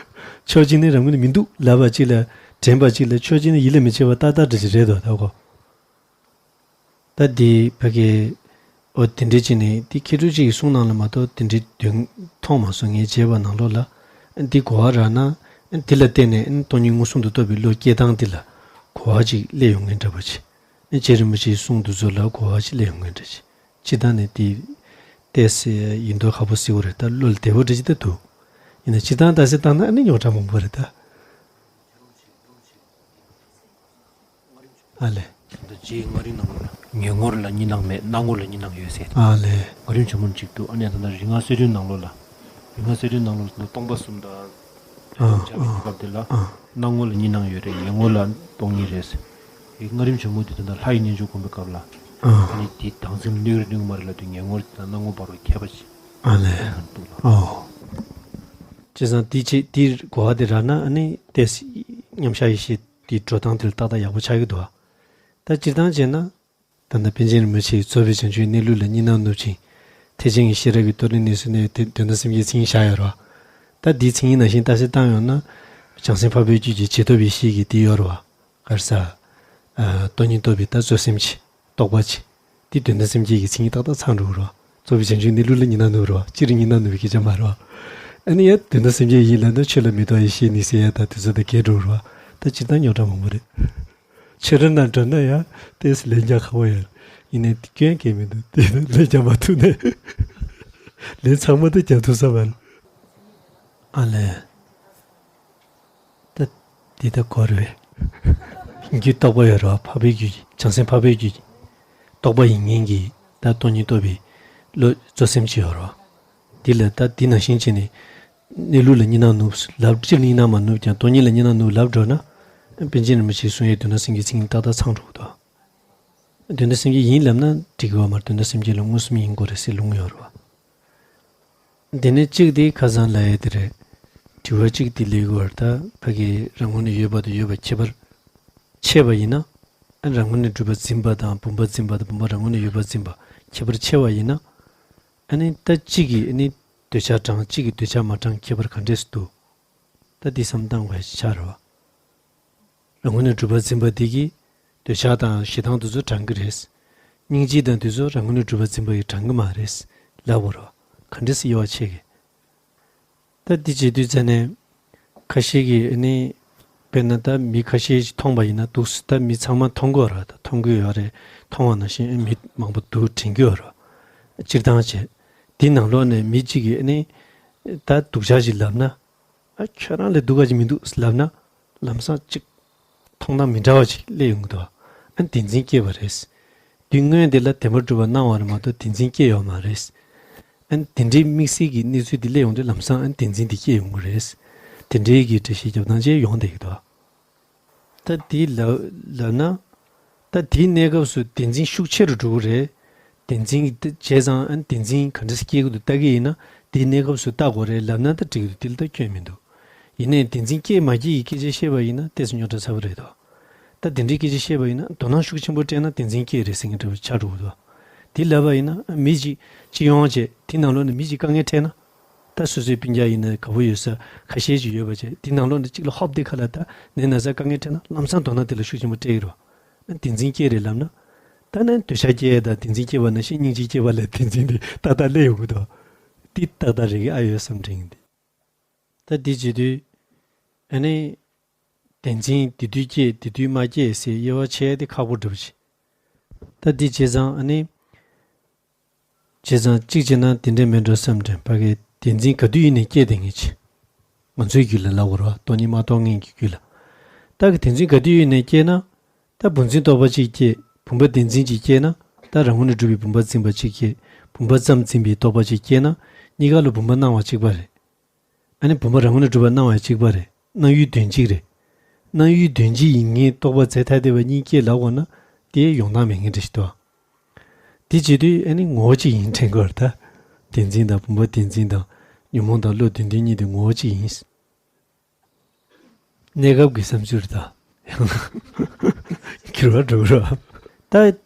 ཕྱོགས་གཅིག་ནས་རང་ངོས་ནས་མི་འདུག་ལབ་པ་གཅིག་ལ་དྲན་པ་གཅིག་ལ་ཕྱོགས་གཅིག་ནས་ཡིད་ལ་མི་བྱེད་པ་ཏག་ཏག་འདྲ་ཅིག་རེད་དོ་ད་གོ། ད་འདི་ཕ་གི་ཨོ་དེ་འདྲའི་ཅིག་ནས་འདི་མཁས་གྲུབ་ཅིག་གི་གསུང་ནང་ལ་མ་གཏོགས་དེ་འདྲའི་དོན་མཐོང་མ་སོང་། ངས་མཇལ་བ་ནང་ལོགས་ལ་འདི་གོ་བ་རག་ན་འདི་ལ་བརྟེན་ནས་སྟོང་ཉིད་མངོན་སུམ་དུ་རྟོགས་པའི་བློ་སྐྱེ་སྟངས་འདི་ལ་གོ་བ་ཅིག་སླེབས་ཡོང་མཁན་འདྲ་པོ་ཅིག་རྗེ་རིན་པོ་ཆེའི་གསུང་འདི་ཚོ་ལ་གོ་བ་ཅིག་སླེབས་ཡོང་མཁན་འདྲ་ཅིག་སྤྱིར་བཏང་ནས་འདི་ཏོག་ཙམ་ཡིན་མདོག་ཁ་པོ་གསལ་པོ་རེད། ད་བློ་ལ་བདེ་པོ་འདྲ་ཅིག་ད་འདུག་ཡིན་ན་སྤྱིར་བཏང་ལྟ་ཚུལ་བཏང་ན་ཨ་ནི་རྙོག་དྲ་མང་པོ་རེད་ད། ཨ་ལས། ད་ལྟ་རྗེ་མངའ་རིས་ནང་ལོགས་ལ་ངེས་ངོར་ལ་གཉིས་སྣང་མེད། སྣང་ངོ་ལ་གཉིས་སྣང་ཡོད་ཟེར། ཨ་ལས། ངོ་རིམ་ཆེན་མོ་གཅིག་འདུག་ཨ་ནི་ད་ལྟ་རིགས་ལྔ་གསལ་སྒྲོན་ནང་ལོགས་ལ། རིགས་ལྔ་གསལ་སྒྲོན་ནང་ལོགས་ལ་སྟོང་པ་གསུམ་དང་། ཨ་སྦྱར་བའི་སྐབས་དེ་ལ། ཨ་སྣང་ངོ་ལ་གཉིས་སྣང་ཡོད་རེད། ངེས་ངོ་ལ་སྟོང་ཉིད་རེད་ཟེར། རིགས་ལྔ་རིམ་ཆེན་མོ་དེ་ད་ལྟ་ལྷ་ཡི་རྣལ་འབྱོར་སྒོམ་པའི་སྐབས་ལ། ཨ་ཨ་ནི་དེ་དྭངས་སེམས་གནས་རིགས་གནས་མ་རིགས་ལ་དེ་ངེས་ངོར་དང་སྣང་ངོ་བར་བ་ཁྱད་པར་ཅིག་ཨ་ལས། འདུག་ལ། ཨོ། བྱས་ཙང་དེ་ཅི་དེ་གོ་བ་དེ་རག་ན་ཨ་ནི་ཏོག་ཙམ་མཉམ་བཞག་ཡེ་ཤེས་དེ་འགྲོ་སྟངས་དེ་ལ་ཏག་ཏག་ཡག་པོ་ཆགས་ཀྱི་འདུག་ད་སྤྱིར་བཏང་བྱས་ན། ད་ལྟ་པཎ་ཆེན་རིན་པོ་ཆེས་རྫོགས་པའི་བྱང་ཆུབ་གནས་ལུགས་ལ་གཉིས་སྣང་ནུབ་ཅིང་། ཐེག་ཆེན་གྱི་ཤེས་རབ་ཀྱི་རྡོ་རིང་གནས་སུ་གནས་པའི་དོན་དམ་སེམས་བསྐྱེད་མཚན་ཉིད་བཞག་ཡོད་རེད་བ། ད་འདིའི་མཚན་ཉིད་ནང་བཞིན་ཏོག་ཙམ་བཏང་ཡོང་ན། བྱང་སེམས་འཕགས་པའི་རྒྱུད་ཀྱི་རྗེས་ཐོབ་པའི་གཤིས་ཀྱི་འདི་ཡོད་རེད་བ། ག་རེ་ཟ། ཨ་སྟོང་ཉིད་རྟོགས་པའི་ད་རྩོད་སེམས་ཀྱི་རྟོག་པ་ཅིག་འདི་དོན་དམ་སེམས་བསྐྱེད་ཀྱི་མཚན་ཉིད་ཏག་ཏག་ཚང་འགྲོ་གི་རེད་བ། རྫོགས་པའི་བྱང་ཆུབ་གནས་ལུགས་ལ་གཉིས་སྣང་ནུབ་རེད་བ། སྤྱིར་གཉིས་སྣང་ནུབ་པའི་སྐད་ཆ་མ་རེད་བ། ཨ་ནི་ཡང་དོན་དམ་སེམས་བསྐྱེད་ཡིན་ལབ་ན་ཆོས་ལ་མི་རྟོག་ཡེ་ཤེས་ནི་ཟེར་ཡ་ད་དེ་ཚོ་ད་འགལ་འགྲོ་གི་རེད་བ། ད་སྤྱིར་བཏང་རྙོག་དྲ་མང་པོ་རེད། ཆོས་ར་ན་འགྲོ་ན་ཡང་ཏོག་ཙམ་ལན་རྒྱག་ཁག་པོ་ཡོད། ཡིན་ནའི་དེ་སྐྱོན་གང་ཡང་མི་འདུག་དེ་ལན་རྒྱག་མ་ཐུབ་ནའི། ལན་ཚང་མ་དེ་རྒྱག་ཐུབ་ས་མ་རེད། ཨ་ལས། ད་འདི་ད་གོ་རེད་པས། རྒྱུད་རྟོག་པ་ཡོད་རེད་བ། འཕགས་པའི་རྒྱུད་ཀྱི་བྱང་སེམས་འཕགས་པའི་རྒྱུད་ཀྱི་རྟོག་པ་ཡིན་མཁན་གྱི་ད་སྟོང་ཉིད་རྟོགས་པའི་བློ་རྩོད་སེམས་ཅིག་ཡོད་རེད་བ། འདི་ལ་ད་འདི་ནང་བཞིན་བྱས་ནས་གནས་ལུགས་ལ་གཉིས་སྣང་ནུབ་ལབ། སྤྱིར་གཉིས་སྣང་མ་ནུབ་ཀྱང་སྟོང་ཉིད་ལ་གཉིས་སྣང་ནུབ་ལབ་འགྲོ་ན། པཎ་ཆེན་རིན་པོ་ཆེས་གསུང་ཡས་དོན་དམ་སེམས་བསྐྱེད་མཚན་ཉིད་ཏག་ཏག་ཚང་འགྲོ་གི་འདུག་དོན་དམ་སེམས་བསྐྱེད་ཡིན་ལབ་ན་འགྲིག་གི་ཡོད་མ་རེད། དོན་དམ་སེམས་བསྐྱེད་ལ་མངོན་སུམ་ཡིན་དགོས་རེད་ཟེར་ལུང་ཡོད་རེད་བ། འདི་ནས་གཅིག་དེ་ཁ་སང་ལབ་ཡས་དེ་རེད། དྲི་བ་གཅིག་དེ་སླེབས་ཀྱི་ཡོད་རེད། ད་ཕ་གི་རང་ངོས་ནས་ཡོད་པ་དང་ཡོད་པ་ཁྱད་པར་ཕྱེ་བ་ཡིན་ན། ཨ་རང་ངོས་ནས་གྲུབ་པ་འཛིན་པ་དང་བུམ་པ་འཛིན་པ་དང་བུམ་པ་རང་ངོས་ནས་ཡོད་པ་འཛིན་པ་ཁྱད་པར་ཕྱེ་བ་ཡིན་ན། ཨ་ནི་ད་གཅིག་གིས་ཨ་ནི་འདོད་ཆགས་དྲངས། གཅིག་གིས་འདོད་ཆགས་མ་དྲངས། ཁྱད་པར་ག་འདྲས་སུ་འདུག་ད་འདི་བསམ་བཏང་དགོས་ཡ་ཅིག་ཆགས་རེད་བ། རང་ངོས་ནས་གྲུབ་པ་འཛིན་པ་འདི་གིས་འདོད་ཆགས་དང་ཞེ་སྡང་འདི་ཚོ་དྲང་གི་རེད། སྙིང་རྗེ་དང་འདི་ཚོ་རང་ངོས་ནས་གྲུབ་པ་འཛིན་པ་ཡིས་དྲང་གི་མ་རེད་ལབ་དགོས་རེད་བ། ག་འདྲས་སེ་དབྱེ་བ་ཕྱེ་གི། ད་འདི་བྱེད་དུས་ཙ་ནས་ཁ་ཤས་ཀྱིས་ཨ་ནི་དཔེར་ན་ད་མི་ཁ་ཤས་ཤིག་མཐོང་པ་ཡིན་ན་འདུག་སེ། ད་མི་ཚང་མ་མཐོང་གི་ཡོད་རེད། ད་མཐོང་གི་ཡོད་རེད། མཐོང་བ་ནང་བཞིན་མི་མང་པོ་འདུག་དྲན་གྱི་ཡོད་རེད། སྤྱིར་བཏང་བྱས། འདི་ནང་ལོགས་ནས་མི་གཅིག་གིས་ཨ་ནི་ད་སྡུག་ཅག་ཅིག་ལབ་ན། ཨ་ཁྱོད་རང་ལས་སྡུག་ག་ཅིག་མི་འདུག་ལབ་ན། ལམ་སང་ཅིག་མཐོང་སྣང་མི་འདྲ་བ་ཅིག་སླེབས་ཡོང་གི་འདུག་ཨ་ནི་བདེན་འཛིན་སྐྱེས་པ་རེད། དུས་སྔོན་དེ་ལ་བདེན་པར་གྲུབ་པ་སྣང་བ་རེད་མ་གཏོགས་བདེན་འཛིན་སྐྱེས་ཡོད་མ་རེད། ཨ་ནི་དེ་འདྲའི་དམིགས་བསལ་གྱི་གནས་ཚུལ་དེ་སླེབས་ཡོང་དུས་ལམ་སང་ཨ་ནི་བདེན་འཛིན་དེ་སྐྱེས་ཡོང་གི་རེད། དེ་འདྲའི་གི་འགྲེལ་བཤད་རྒྱབ་སྟངས་བཅས་ཡོང་བསྡད་ཀྱི་འདུག་ད་དེ་ལབ་ལབ་ན། ད་དེའི་གནས་སྐབས་སུ་བདེན་འཛིན་ཤུགས་ཆེ་རུ་འགྲོ་གི་རེད། བདེན་འཛིན་གྱི་བྱས་ཙང་ཨ་ནི་བདེན་འཛིན་ག་འདྲ་སེ་སྐྱེ་གི་འདུག་ལྟ་གི་ཡིན་ན་དེའི་གནས་སྐབས་སུ་ལྟ་དགོས་རེད་ལབ་ན་ད་འགྲིག་གི་འདུག་དེ་ལ་ད་སྐྱོན་མི་འདུག་ཡིན་ནའི་བདེན་འཛིན་སྐྱེས་མ་སྐྱེས་ཀྱི་སྐད་ཆ་བཤད་པ་ཡིན་ན་ཏོག་ཙམ་རྙོག་དྲ་ཚ་པོ་རེད་དོ། ད་དེ་འདྲའི་སྐད་ཆ་བཤད་པ་ཡིན་ན་དོ་སྣང་ཤུགས་ཆེན་པོ་སྤྲད་ན་བདེན་འཛིན་སྐྱེས་རེད་ཟེར་མཁན་འདྲ་པོ་ཆགས་འགྲོ་གི་འདུག་དེ་ལབ་པ་ཡིན་ན་མི་གཅིག་སྤྱི་ཡོངས་བྱས་དེ་ནང་ལོགས་ནས་མི་གཅིག་དཀའ་ངལ་འཕྲད་ན། ད་སོ་སོའི་སྤུན་ཀྱག་ཡིན་ན་དགའ་པོ་ཡོད་ས་ཁ་ཤས་ཅིག་ཡོད་པ་བྱས་དེ་ནང་ལོགས་ནས་གཅིག་ལ་ཧོབ་སྟེ་ཁ་ལ་ད་ནད་ན་ཚ་དཀའ་ངལ་འཕྲད་ན་ལམ་སང་དོ་སྣང་དེ་ལ་ཤུགས་ཆེན་པོ་སྤྲད་ཀྱི་རེད་བ། བདེན་འཛིན་སྐྱེས་རེད་ལབ་ན། ད་ནི་འདོད་ཆགས་སྐྱེ་ཡས་དང་བདེན་འཛིན་སྐྱེ་བ་ནང་བཞིན་སྙིང་རྗེ་སྐྱེ་བ་ལ་བདེན་འཛིན་དེ་ཏག་ཏག་སླེབས་ཡོང་གི་འདུག་འདི་ཏག་ཏག་རེད་ཀྱི་ཨ་ཡོད་བསམ་དྲན་གྱི་འདུག་ད་འདི་བྱེད་དུས། ཨ་ནི། བདེན་འཛིན་དེ་དུས་སྐྱེས་དེ་དུས་མ་སྐྱེས་ཟེར་དབྱེ་བ་ཕྱེ་ཡ་དེ་ཁག་པོ་འདྲ་པོ་ཅིག་ད་འདི་བྱས་ཙང་ཨ་ནི། བྱས་ཙང་གཅིག་བྱས་ན་དེ་འདྲས་མེད་འགྲོ་བསམ་དྲན། ཕ་གི་བདེན་འཛིན་ག་དུས་ཡིན་ནའི་སྐྱེས་བསྡད་མཁན་ཅིག་ང་ཚོའི་རྒྱུད་ལ་ལབ་དགོས་རེད་བ། སྟོང་ཉིད་མ་རྟོགས་མཁན་གྱི་རྒྱུད་ལ། ད་གི་བདེན་འཛིན་ག་དུས་ཡིན་ནའི་སྐྱེས་ན། ད་བུམ་འཛིན་རྟོགས་པ་གཅིག་སྐྱེས། བུམ་པ་བདེན་འཛིན་གཅིག་སྐྱེས་ན། ད་རང་ངོས་ནས་གྲུབ་པའི་བུམ་པ་འཛིན་པ་གཅིག་སྐྱེས། བུམ་པ་ཙམ་འཛིན་པའི་རྟོག་པ་གཅིག་སྐྱེས་ན། གཉིས་ཀ་ལ་བུམ་པ་སྣང་བ་གཅིག་པ་རེད། ཨ་ནི་བུམ་པ་རང་ངོས་ནས་གྲུབ་པ་སྣང་བ་གཅིག་པ་རེད། སྣང་ཡུལ་དོན་གཅིག་རེད། སྣང་ཡུལ་དོན་གཅིག་ཡིན་མཁན་རྟོག་པ་རྫས་ཐ་དད་པ་གཉིས་སྐྱེས་ལབ་དགོས་ན། དེ་ཡོང་སྟངས་མེད་མཁན་འདྲ་ཞིག་འདུག་དེ་བྱེད་དུས་ཨ་ནི་ངོ་བོ་གཅིག་ཡིན་དྲན་དགོས་རེད་ད། བདེན་འཛིན་དང་བུམ་པ་བདེན་འཛིན་དང་ཉོན་མོངས་དང་བློ་བདེན་དོན་གཉིས་དེ་ངོ་བོ་གཅིག་ཡིན། གནས་སྐབས་ཀྱི་བསམ་ཚུལ་རེད་ད། ཡང་ན་འགྱུར་བ་འགྲོ་གི་རེད་བ། ད་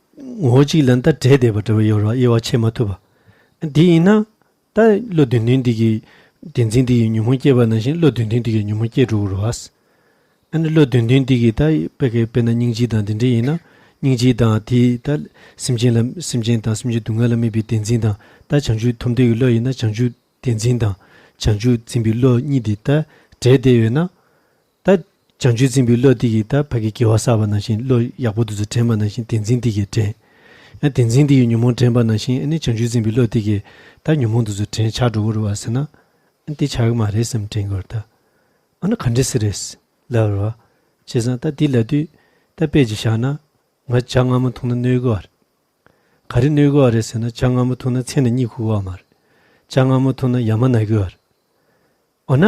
ངོ་བོ་གཅིག་ལ་ད་འབྲེལ་བསྡད་པ་འདྲ་བ་ཡོད་རེད་བ། དབྱེ་བ་ཕྱེ་མ་ཐུབ་པ། འདི་ཡིན་ན། ད་བློ་བདེན་དོན་འདི་གིས་བདེན་འཛིན་འདི་གིས་ཉོན་མོངས་སྐྱེས་པ་ནང་བཞིན་བློ་བདེན་དོན་འདི་གིས་ཉོན་མོངས་སྐྱེས་འགྲོ་གི་རེད་བ། ཨ་ནི་བློ་བདེན་དོན་འདི་གིས་ད་དཔེ་གི་དཔེར་ན་སྙིང་རྗེ་དང་འདི་འདྲ་ཡིན་ན། སྙིང་རྗེ་དང་དེ་ད་སེམས་ཅན་ལ་སེམས་ཅན་དང་སེམས་ཅན་སྡུག་བསྔལ་ལ་དམིགས་པའི་བདེན་འཛིན་དང་། ད་བྱང་ཆུབ་ཐོབ་འདོད་ཀྱི་བློ་ཡིན་ན་བྱང་ཆུབ་བདེན་འཛིན་དང་བྱང་ཆུབ་འཛིན་པའི་བློ་གཉིས་དེ་ད་འབྲེལ་བསྡད་ཡོད་ན། ད་བྱང་ཆུབ་འཛིན་པའི་བློ་དེ་གིས་ད་ཕ་གི་དགེ་བ་བསགས་པ་ནང་བཞིན་བློ་ཡག་པོ་དེ་ཚོ་དྲན་པ་ནང་བཞིན་བདེན་འཛིན་དེ་གིས་དྲན། ཡང་བདེན་འཛིན་དེ་གིས་ཉོན་མོངས་དྲན་པ་ནང་བཞིན་ཨ་ནི་བྱང་ཆུབ་འཛིན་པའི་བློ་དེ་གིས་ད་ཉོན་མོངས་དེ་ཚོ་དྲན་ཆགས་འགྲོ་གི་རེད་བ་ཟེར་ན། ཨ་ནི་དེ་ཆགས་ཀྱི་མ་རེད་བསམ་དྲན་གྱི་ཡོད་རེད་ད། ཨ་ནི་ག་འདྲ་སེ་རེད་ལབ་རེད་བ། བྱས་ཙང་ད་འདི་ལབ་དུས་ད་དཔེ་ཅིག་བཞག་ན། ང་ཇ་མངར་མོ་འཐུང་ན་གནོད་གི་བ་རེད། ག་རེ་གནོད་གི་བ་རེད་ཟེར་ན་ཇ་མངར་མོ་འཐུང་ན་མཚན་ལ་གཉིད་ཁུག་གི་བ་མ་རེད། ཇ་མངར་མོ་འཐུང་ན་ཡ་མ་ན་གི་བ་རེད། འོ་ན།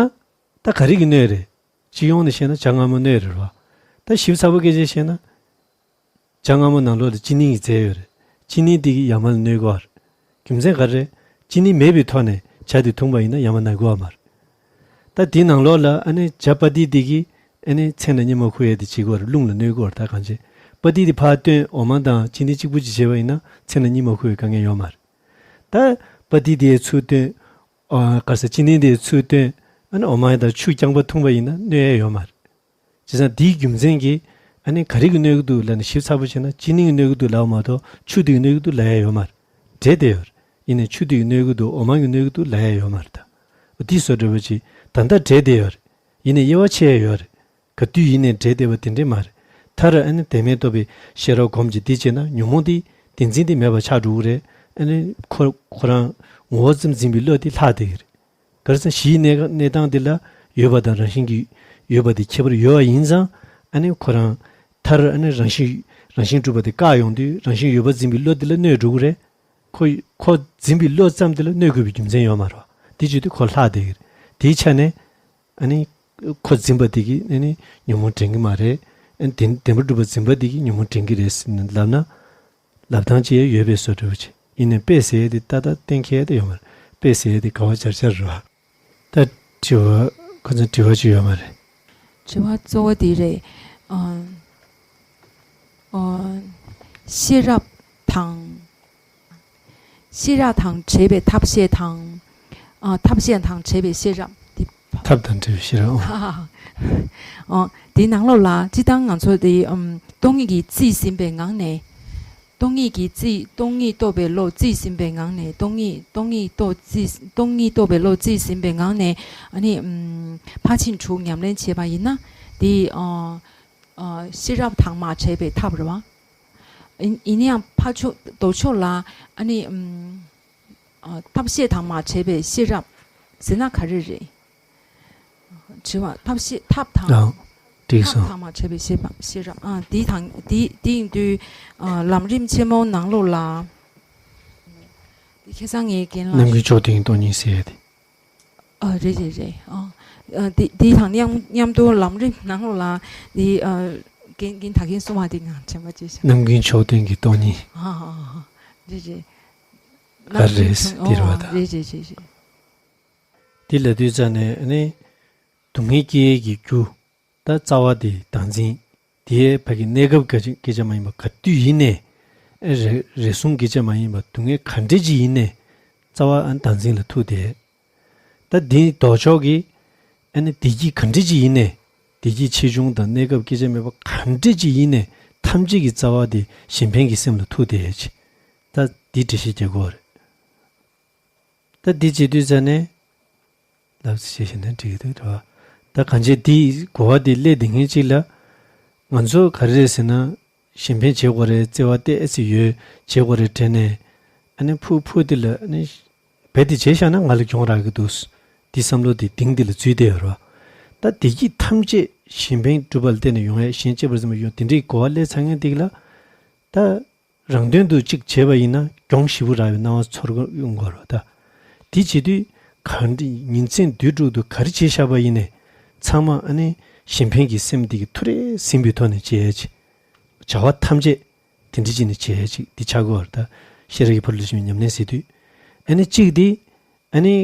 ད་ག་རེ་གི་གནོད་རེད། སྤྱི་ཡོངས་ནས་བཤད་ན་ཇ་མངར་མོ་གནོད་རེད་བ། ད་ཞིབ་ཚགས་པོ་སྐད་ཆ་བཤད་ན། ཇ་མངར་མོ་ནང་ལོགས་ལ་ཅི་ནི་ཡི་རྫས་ཡོད་རེད། ཅི་ནི་དེ་གིས་ཡ་མ་ལ་གནོད་གི་བ་རེད། རྒྱུ་མཚན་ག་རེ་རེད། ཅི་ནི་མེད་པའི་ཐོག་ནས་ཇ་དེ་འཐུང་པ་ཡིན་ན་ཡ་མ་ན་གི་བ་མ་རེད། ད་དེའི་ནང་ལོགས་ལ་ཨ་ནི་ཇ་པ་ཏི་དེ་གིས་ཨ་ནི་མཚན་ལ་གཉིད་མ་ཁུག་ཡས་དེ་བྱེད་ཀྱི་བ་རེད། རླུང་ལ་གནོད་ཀྱི་བ་རེད། ད་གང་བྱེད། པ་ཏི་དེ་ཕར་བཏོན། འོ་མ་དང་ཅི་ནི་གཅིག་པུ་ཅིག་བྱས་པ་ཡིན་ན་མཚན་ལ་གཉིད་མ་ཁུག་ཡས་དཀའ་ངལ་ཡོད་མ་རེད། ད་པ་ཏི་དེའི་ཚུར་བཏོན། ཨ་ག་རེ་ཟེར། ཅི་ནི་དེའི་ཚུར་བཏོན། ཨ་ནི་འོ་མ་དང་ཆུ་རྐྱང་པ་འཐུང་པ་ཡིན་ན་གནོད་ཡས་ཡོད་མ་རེད། བྱས་ཙང་དེའི་རྒྱུ་མཚན་གྱིས་ཨ་ནི་ག་རེ་གིས་གནོད་ཀྱི་འདུག་ལབ་ན། ཞིབ་ཚགས་པོ་བྱས་ན་ཅི་ནི་གིས་གནོད་ཀྱི་འདུག་ལབ་པ་མ་གཏོགས་ཆུ་དེ་གིས་གནོད་ཀྱི་འདུག་ལབ་ཡས་ཡོད་མ་རེད། འབྲེལ་བསྡད་ཡོད་རེད། ཡིན་ནའི་ཆུ་དེ་གིས་གནོད་ཀྱི་འདུག་འོ་མ་གིས་གནོད་ཀྱི་འདུག་ལབ་ཡས་ཡོད་མ་རེད་ད། འོ་དེ་བཟོ་འདྲ་པོ་ཅིག་ད་ལྟ་འབྲེལ་བསྡད་ཡོད་རེད། ཡིན་ནའི་དབྱེ་བ་ཕྱེ་ཡས་ཡོད་རེད། ག་དུས་ཡིན་ནའི་འབྲེལ་བསྡད་པ་དེ་འདྲས་མ་རེད། མཐར་ཨ་ནི་དོན་མེད་རྟོག་པའི་ཤེས་རབ་སྒོམ་གྱི་འདི་བྱས་ན་ཉོན་མོངས་དེ་བདེན་འཛིན་དེ་མེད་པ་ཆགས་འགྲོ་གི་རེད། ཨ་ནི་ཁོ་ཁོ་རང་ངོ་བོ་ཙམ་འཛིན་པའི་བློ་དེ་ལྷག་བསྡད་ཀྱི་རེད། ག་རེ་ཟེར་ན་གཞིའི་གནས་གནས་སྟངས་དེ་ལ་ཡོད་པ་དང་རང་བཞིན་གྱིས་ཡོད་པ་དེ་ཁྱད་པར་ཡོད་པ་ཡིན་ཙང་། ཨ་ནི་ཁོ་རང་མཐར་ཨ་ནི་རང་བཞིན་རང་བཞིན་གྲུབ་པ་དེ་བཀག་ཡོང་དུས་རང་བཞིན་ཡོད་པ་འཛིན་པའི་བློ་དེ་ལ་གནོད་འགྲོ་གི་རེད། ཁོ་ཁོ་འཛིན་པའི་བློ་ཙམ་དེ་ལ་གནོད་དགོས་པའི་རྒྱུ་མཚན་ཡོད་མ་རེད་བ། དེ་བྱེད་དུས་ཁོ་ལྷག་བསྡད་ཀྱི་རེད། དེའི་ཆ་ནས་ཨ་ནི་ཁོ་འཛིན་པ་དེ་གིས་ཨ་ནི་ཉོན་མོངས་དྲན་གྱི་མ་རེད། ཨ་ནི་བདེན་བདེན་པར་གྲུབ་པ་འཛིན་པ་དེ་གིས་ཉོན་མོངས་དྲན་གྱི་རེད་ཟེར་ནས་ལབ་ན། ལབ་སྟངས་ཅིག་ཡོད་པའི་བཟོ་འདྲ་པོ་ཅིག་ཡིན་ནའི་དཔེ་ཟེར་ཡས་དེ་ཏག་ཏག་གཏན་འཁེལ་ཡས་དེ་ཡོད་མ་རེད། དཔེ་ཟེར་ཡས་དེ་ག་བ་འཆར་འཆར་རེད་བ། ད་དྲི་བ་ཁོ་ཚོ་དྲི་བ་ཅིག་ཡོད་མ་རེད། དྲི་བ་གཙོ་བོ་དེ་རེད། ཨ་ཨ་ཤེས་རབ་དང་། ཤེས་རབ་དང་བྲལ་བའི་ཐབས་ཤེས་དང་། ཨ་ཐབས་ཤེས་དང་བྲལ་བའི་ཤེས་རབ་དེ། ཐབས་དང་བྲལ་བའི་ཤེས་རབ། ཨ་དེའི་ནང་ལོགས་ལ་སྤྱིར་བཏང་ང་ཚོ་དེ་ཨམ་སྟོང་ཉིད་ཀྱིས་རྩིས་ཟིན་པའི་ངང་ནས། སྟོང་ཉིད་ཀྱིས་རྩིས། སྟོང་ཉིད་རྟོགས་པའི་བློ་རྩིས་ཟིན་པའི་ངང་ནས། སྟོང་ཉིད་སྟོང་ཉིད་རྟོགས་རྩིས། སྟོང་ཉིད་རྟོགས་པའི་བློ་རྩིས་ཟིན་པའི་ངང་ནས། ཨ་ནི་ཨམ་ཕར་ཕྱིན་དྲུག་ཉམས་ལེན་བྱས་པ་ཡིན་ན། དེ་ཨ་ཨ་ཤེས་རབ་དང་མ་བྲལ་བའི་ཐབས་རེད་བ། ཡིན་ཡིན་ན་ཡང་ཕར་ཕྱོགས་ལྡོག་ཕྱོགས་ལ་ཨ་ནི་ཨམ་ཨ་ཐབས་ཤེས་དང་མ་བྲལ་བའི་ཤེས་རབ་ཟེར་ན་ག་རེ་རེད། དྲི་བ། ཐབས་ཤེས། ཐབས་དང་། ཨང་། འགྲིག་ཐབས་སོང་། དང་མ་བྲལ་བའི་ཤེས་པ་ཤེས་རབ། ཨ་དེ་དང་དེ་དེ་ཡིན་དུས་ཨ་ལམ་རིམ་ཆེན་མོ་ནང་ལོགས་ལ། དེ་ཁ་སང་ངས་རྒན་ལགས། རྣམ་ཀུན་མཆོག་ལྡན་གྱི་སྟོང་ཉིད་ཟེར་ཡ་དེ། ཨ་རེད་རེད་རེད། ཨ་ཨ་དེ་དེ་དང་མཉམ་མཉམ་དུ་ལམ་རིམ་ནང་ལོགས་ལ་དེ་ཨ་རྒན་རྒན་ད་གིན་གསུངས་པ་དེ་ང་དྲན་པ་བརྗེད་ཤག་རྣམ་ཀུན་མཆོག་ལྡན་གྱི་སྟོང་ཉིད། ཨ་ཨ་ཨ་རེད་རེད། ག་རེ་རེད་ཟེར་དེ་རེད་བ་ད། རེད་རེད་རེད་རེད། དེ་ལབ་དུས་ཙ་ནས་ཨ་ནི། སྡུག་བསྔལ་སྐྱེ་ཡས་ཀྱི་རྒྱུ། ད་རྩ་བ་དེ་བདག་འཛིན། དེའི་ཕ་གི་གནས་སྐབས་སྐད་ཆ་སྐད་ཆ་མ་ཡིན་པ་ག་དུས་ཡིན་ནའི། ཨེ་རེ་རེ་ཟུང་སྐད་ཆ་མ་ཡིན་པ་སྡུག་བསྔལ་ག་འདྲས་ཅིག་ཡིན་ནའི། རྩ་བ་ཨ་བདག་འཛིན་ལ་ཐུག་བསྡད། ད་དེའི་ལྡོག་ཕྱོགས་ཀྱི་ཨ་ནི་བདེ་སྐྱིད་ག་འདྲས་ཅིག་ཡིན་ནའི། བདེ་སྐྱིད་ཆེ་ཆུང་དང་གནས་སྐབས་སྐད་ཆ་མེད་པ་ག་འདྲས་ཅིག་ཡིན་ནའི་ཐམས་ཅད་ཀྱི་རྩ་བ་དེ་གཞན་ཕན་གྱི་སེམས་ལ་ཐུག་བསྡད་ཅིག་ད་འདི་འགྲེལ་བཤད་རྒྱག་དགོས་རེད། ད་འདི་བྱེད་དུས་ཙ་ནས། ལབ་ཙམ་བྱས་ཤིང་ན་འགྲིག་གི་འདུག་རེད་བ། ད་གང་བྱས་འདི་གོ་བ་འདི་སླེབས་བསྡད་མཁན་གཅིག་ལ། ང་ཚོ་ག་རེ་རེད་ཟེར་ན། གཞན་ཕན་བྱེད་དགོས་རེད། བརྩེ་བ་ཏོག་ཙམ་ཡོད་བྱེད་དགོས་རེད་དྲན་ནས། ཨ་ནི་ཕུག་ཕུག་འདི་ལ་ཨ་ནི། རྦད་དེ་བྱས་བཞག་ན་ང་ལ་གྱོང་རག་གི་འདུག་འདི་བསམ་བློ་འདི་གཏིང་འདི་ལ་འཛུལ་བསྡད་ཡོད་རེད་བ། ད་བདེ་སྐྱིད་ཐམས་ཅད་གཞན་ཕན་སྒྲུབ་པ་ལ་བརྟེན་ནས་ཡོང་ཡས། གཞན་གཅེས་པར་འཛིན་པ་ཡོང་དེ་འདྲའི་གོ་བ་སླེབས་ཚར་མཁན་འདི་ལ། ད། རང་དོན་དུ་གཅིག་བྱས་པ་ཡིན་ན་གྱོང་ཞེ་པོ་རག་པའི་སྣང་བ་ཚོར་ཡོང་གི་ཡོད་རེད་ད། དེ་བྱེད་དུས་ག་འདྲ་ཉིན་མཚན་དུས་དྲུག་ཏུ་ག་རེ་བྱས་བཞག་པ་ཡིན་ནའི་ཚང་མ་ཨ་ནི་གཞན་ཕན་གྱི་སེམས་དེ་གི་ཐུགས་རེ་ཟིན་པའི་ཐོག་ནས་བྱེད་ཡ་ཅིག་བྱ་བ་ཐམས་ཅད་དེ་འདྲ་བྱས་ནས་བྱེད་ཡ་ཅིག་འདི་ཆགས་ཀྱི་ཡོད་རེད་ད། ཤེས་རབ་ཀྱི་ཕ་རོལ་ཏུ་ཕྱིན་པའི་ཉམས་ལེན་ཟེར་དུས། ཨ་ནི་གཅིག་དེ་ཨ་ནི་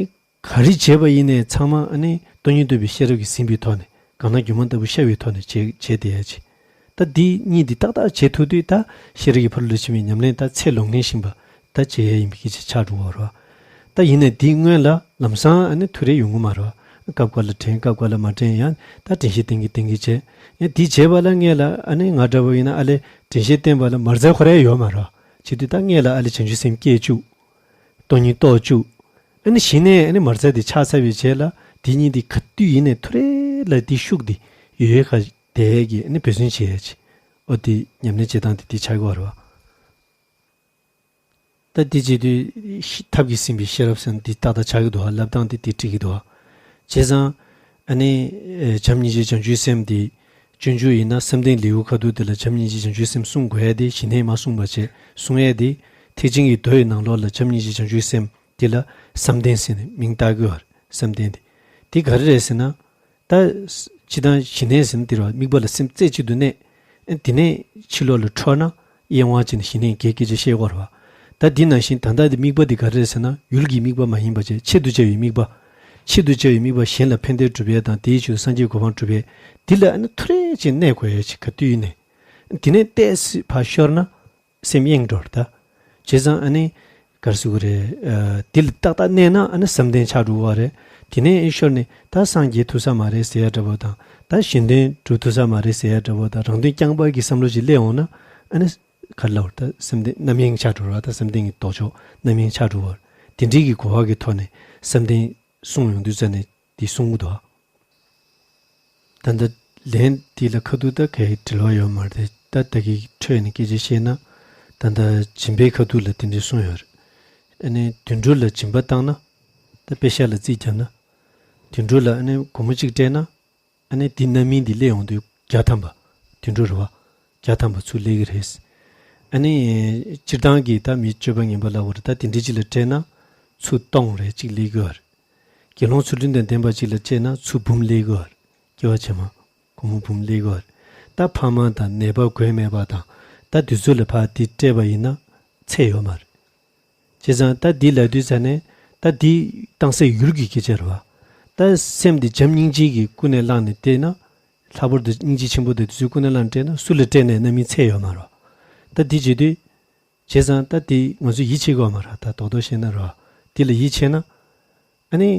ག་རེ་བྱས་པ་ཡིན་ནའི་ཚང་མ་ཨ་ནི་སྟོང་ཉིད་རྟོགས་པའི་ཤེས་རབ་ཀྱིས་ཟིན་པའི་ཐོག་ནས་གང་ན་སྒྱུ་མ་ལྟ་བུ་ཤར་བའི་ཐོག་ནས་བྱེད་བྱེད་བསྡད་ཡ་ཅིག་ད་འདི་གཉིས་འདི་ཏག་ཏག་བྱེད་ཐུབ་དུས་ད་ཤེས་རབ་ཀྱི་ཕ་རོལ་ཏུ་ཕྱིན་པའི་ཉམས་ལེན་ད་ཚེ་ལོ་ལྔའི་བཞིན་པ་ད་བྱེད་ཡ་ཡིན་པའི་སྐད་ཆ་ཆགས་འགྲོ་བ་རེད། ད་ཡིན་ནའི་འདིའི་སྔོན་ལ་ལམ་སང་ཨ་ནི་ཐུགས་རེ་ཡོང་གི་མ་རེད། སྐབས་འགའ་ལ་དྲན་སྐབས་འགའ་ལ་མ་དྲན་ཡང་ད་དྲན་ཤེས་བསྟེན་གྱི་བསྟེན་གྱི་བྱས། ཡང་འདི་བྱས་པ་ལ་སྔོན་ལ་ཨ་ནི་ང་འདྲ་བོ་ཡིན་ན་ཨ་ལས་དྲན་ཤེས་བསྟེན་པ་ལ་མ་རྩ་ཁོ་ར་ཡོད་མ་རེད། བྱེད་དུས་ད་སྔོན་ལ་ཨ་ལས་བྱང་ཆུབ་སེམས་སྐྱེ་བཅུག་སྟོང་ཉིད་རྟོགས་བཅུག་ཨ་ནི་གཞི་ནས་ཨ་ནི་མ་རྩ་དེ་ཆགས་ཚར་བའི་རྗེས་ལ་དེ་གཉིས་དེ་ག་དུས་ཡིན་ནའི་ཐུགས་རེ་ལ་དེ་ཤུགས་དེ་ཡོད་ཡོད་ག་དེ་གི་ཨ་ནི་འབད་བརྩོན་བྱེད་ཡ་ཆེ། ཨོ་དེ་ཉམས་ལེན་བྱེད་སྟངས་དེ་དེ་ཆགས་ཀྱི་ཡོད་རེད་བ། ད་དེ་བྱེད་དུས་ཤི་ཐབས་ཀྱིས་ཟིན་པའི་ཤེས་རབ་སེམས་དེ་ཏག་ཏག་ཆགས་ཀྱི་འདུག་བ། ལབ་སྟངས་དེ་དེ་འགྲིག་གི་འདུག་བ། བྱས་ཙང་ཨ་ནི་བྱམས་སྙིང་རྗེ་བྱང་ཆུབ་སེམས་དེ། སྤྱོད་འཇུག་ཡིན་ན་བསམ་གཏན་ལེའུ་ཁ་ཐུག་དེ་ལ་བྱམས་སྙིང་རྗེ་བྱང་ཆུབ་སེམས་གསུང་དགོས་ཡ་དེ་གཞི་ནས་མ་གསུངས་པ་བྱས་གསུང་ཡ་དེ། ཐེག་ཆེན་གྱི་མདོ་ཡི་ནང་ལོགས་ལ་བྱམས་སྙིང་རྗེ་བྱང་ཆུབ་སེམས་དེ་ལ་བསམ་གཏན་ཟེར་ནས་མིང་བཏགས་ཀྱི་ཡོད་རེད། བསམ་གཏན་དེ། དེ་ག་རེ་རེད་ཟེར་ན། ད་སྤྱིར་བཏང་གཞི་ནས་ཟེར་ན་དེ་རེད་བ། དམིགས་པ་ལ་སེམས་རྩེ་གཅིག་ཏུ་གནས། དེ་ནས་ཕྱི་ལོགས་ལ་འཕྲོ་ན་གཡེང་བ་བྱས་ནས་གཞི་ནས་གལ་སྐད་ཆ་བཤད་ཀྱི་ཡོད་རེད་བ། ད་འདི་ནང་བཞིན་ད་ལྟ་དེ་དམིགས་པ་འདི་ག་རེ་རེད་ཟེར་ན་ཡུལ་གྱི་དམིགས་པ་མ་ཡིན་པ་བྱས་ཆེད་དུ་བྱ་བའི་དམིགས་པ། ཆེད་དུ་བྱ་བའི་དམིགས་པ་གཞན་ལ་ཕན་བདེ་སྒྲུབ་ཡས་དང་དེའི་ཆེད་དུ་སངས་རྒྱས་གོ་འཕང་སྒྲུབ་ཡས། འདི་ལ་ཨ་ནི་ཐུགས་རེ་བྱས་གནས་དགོས་ཡས་ཅིག་ག་དུས་ཡིན་ནའི། དེ་ནས་ཏོག་ཙམ་ཕར་ཤོར་ན་སེམས་གཡེང་འགྲོ་རེད་ད། བྱས་ཙང་ཨ་ནི་ག་རེ་ཟེར་དགོས་རེད། ཨ་འདི་ལ་ཏག་ཏག་གནས་ན་ཨ་ནི་བསམ་གཏན་ཆགས་འགྲོ་བ་རེད། དེ་ནས་ཨེ་ཤོར་ནས་ད་སངས་རྒྱས་ཐུབ་ས་མ་རེད་ཟེར་ཡ་འདྲ་བོ་དང་། ད་གཞན་དོན་སྒྲུབ་ཐུབ་ས་མ་རེད་ཟེར་ཡ་འདྲ་བོ་དང་། རང་དོན་རྐྱང་པ་གི་བསམ་བློ་ཞིག་སླེབས་འོང་ན་ཨ་ནི་ག་རེ་ལབ་དགོས་རེད། ད་བསམ་གཏན་རྣམ་གཡེང་ཆགས་འགྲོ་བ། ད་བསམ་གཏན་གྱི་ལྡོག་ཕྱོགས་རྣམ་གཡེང་ཆགས་འགྲོ་བ་རེད། དེ་འདྲའི་གི་གོ་བ་གི་ཐོག་ནས་བསམ་གཏན་གསུངས་ཡོང་དུས་ཙ་ནས་དེ་གསུང་གི་འདུག་ད་ལྟ་ལན་འདི་ལ་ཁ་ཐུག་ད་གའི་འབྲེལ་བ་ཡོད་མ་རེད། ད་ད་གི་འཕྲོས་ནས་སྐད་ཆ་བཤད་ན། ད་ལྟ་སྦྱིན་པའི་ཁ་ཐུག་ལ་དེ་འདྲ་གསུངས་ཡོད་རེད། ཨ་ནི་དུད་འགྲོ་ལ་སྦྱིན་པ་བཏང་ན། ད་དཔེ་ཤ་ལ་རྩིས་བརྒྱབ་ན། དུད་འགྲོ་ལ་ཨ་ནི་སྒོར་མོ་གཅིག་སྤྲད་ན། ཨ་ནི་འདི་རྣམ་སྨིན་འདི་སླེབས་ཡོང་དུས་བརྒྱ་ཐམ་པ། དུད་འགྲོ་རེད་བ། བརྒྱ་ཐམ་པ་ཚུར་སླེབས་ཀྱི་རེད། ཨ་ནི་སྤྱིར་བཏང་གི་ད་མི་སྤྱོད་པ་ངན་པ་ལབ་དགོས་རེད། ད་དེ་འདྲ་ཅིག་ལ་སྤྲད་ན་ཚུར་སྟོང་རེ་གཅིག་སླེབས་ཀྱི་ཡོད་རེད། དགེ་སློང་ཚུལ་ཁྲིམས་དང་ལྡན་པ་ཅིག་ལ་སྤྲད་ན་ཚུར་འབུམ་སླེབས་ཀྱི་ཡོད་རེད། སྐྱེ་བ་ཕྱི་མ། སྒོར་མོ་འབུམ་སླེབས་ཀྱི་ཡོད་རེད། ད་ཕ་མ་དང་ནད་པ་མགོན་མེད་པ་དང་། ད་དེ་ཚོ་ལ་ཕར་དེ་སྤྲད་པ་ཡིན་ན་ཚད་ཡོད་མ་རེད། བྱས་ཙང་ད་འདི་ལབ་དུས་ཙ་ནས་ད་འདི་བཏང་སའི་ཡུལ་གྱི་སྐད་ཆ་རེད་བ། ད་སེམས་འདི་བྱམས་སྙིང་རྗེ་གིས་ཀུན་ནས་བསླངས་ནས་བསྡད་ན། ལྷག་པར་དུ་སྙིང་རྗེ་ཆེན་པོ་དེ་དུས་ཚོད་ཀུན་ནས་བསླངས་སྤྲད་ན་སུ་ལ་སྤྲད་ནས་རྣམ་སྨིན་ཚད་ཡོད་མ་རེད། ད་འདི་བྱེད་དུས། བྱས་ཙང་ད་འདི་ང་ཚོས་ཡིད་ཆེས་དགོས་མ་རེད། ད་རྡོག་རྡོག་བཤད་ན་རེད་བ། འདི་ལ་ཡིད་ཆེས་ན། ཨ་ནི།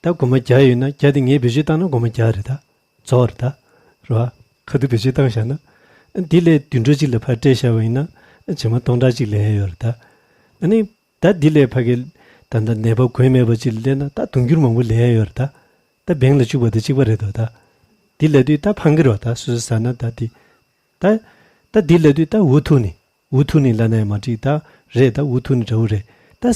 ད་སྒོར་མོ་བརྒྱ་ཡོད་ན་བརྒྱ་དེ་ངས་བེད་སྤྱོད་བཏང་ན་སྒོར་མོ་བརྒྱ་རེད་ད། རྫོགས་རེད་ད། རེད་བ། ཁ་ཐུག་བེད་སྤྱོད་བཏང་བཞག་ན། ཨ་འདི་ལས་བདུན་འགྲོ་གཅིག་ལ་ཕར་སྤྲད་བཞག་པ་ཡིན་ན། ཨ་བྱེ་མ་སྟོང་ཕྲག་གཅིག་ལེན་ཡ་ཡོད་རེད་ད། ཨ་ནི། ད་འདི་ལས་ཕ་གི། ད་ལྟ་ནད་པ་མགོན་མེད་པ་ཅིག་ལ་སླེབས་ན་ད་དུང་འགྱུར་མང་པོ་ལེན་ཡ་ཡོད་རེད་ད། ད་བེང་ལ་བཅུག་པ་དང་གཅིག་པ་རེད་དོ་ད། འདི་ལབ་དུས་ད་ཕངས་ཀྱི་རེད་བ། ད་སོ་སོ་ཟ་ན་ད་འདི། ད། ད་འདི་ལབ་དུས་ད་འུ་ཐུག་ནས་འུ་ཐུག་ནས་ལབ་ན་ཡང་མ་འགྲིག་ད། རེད་ད། འུ་ཐུག་ནས་འདྲ་བོ་རེད་ད།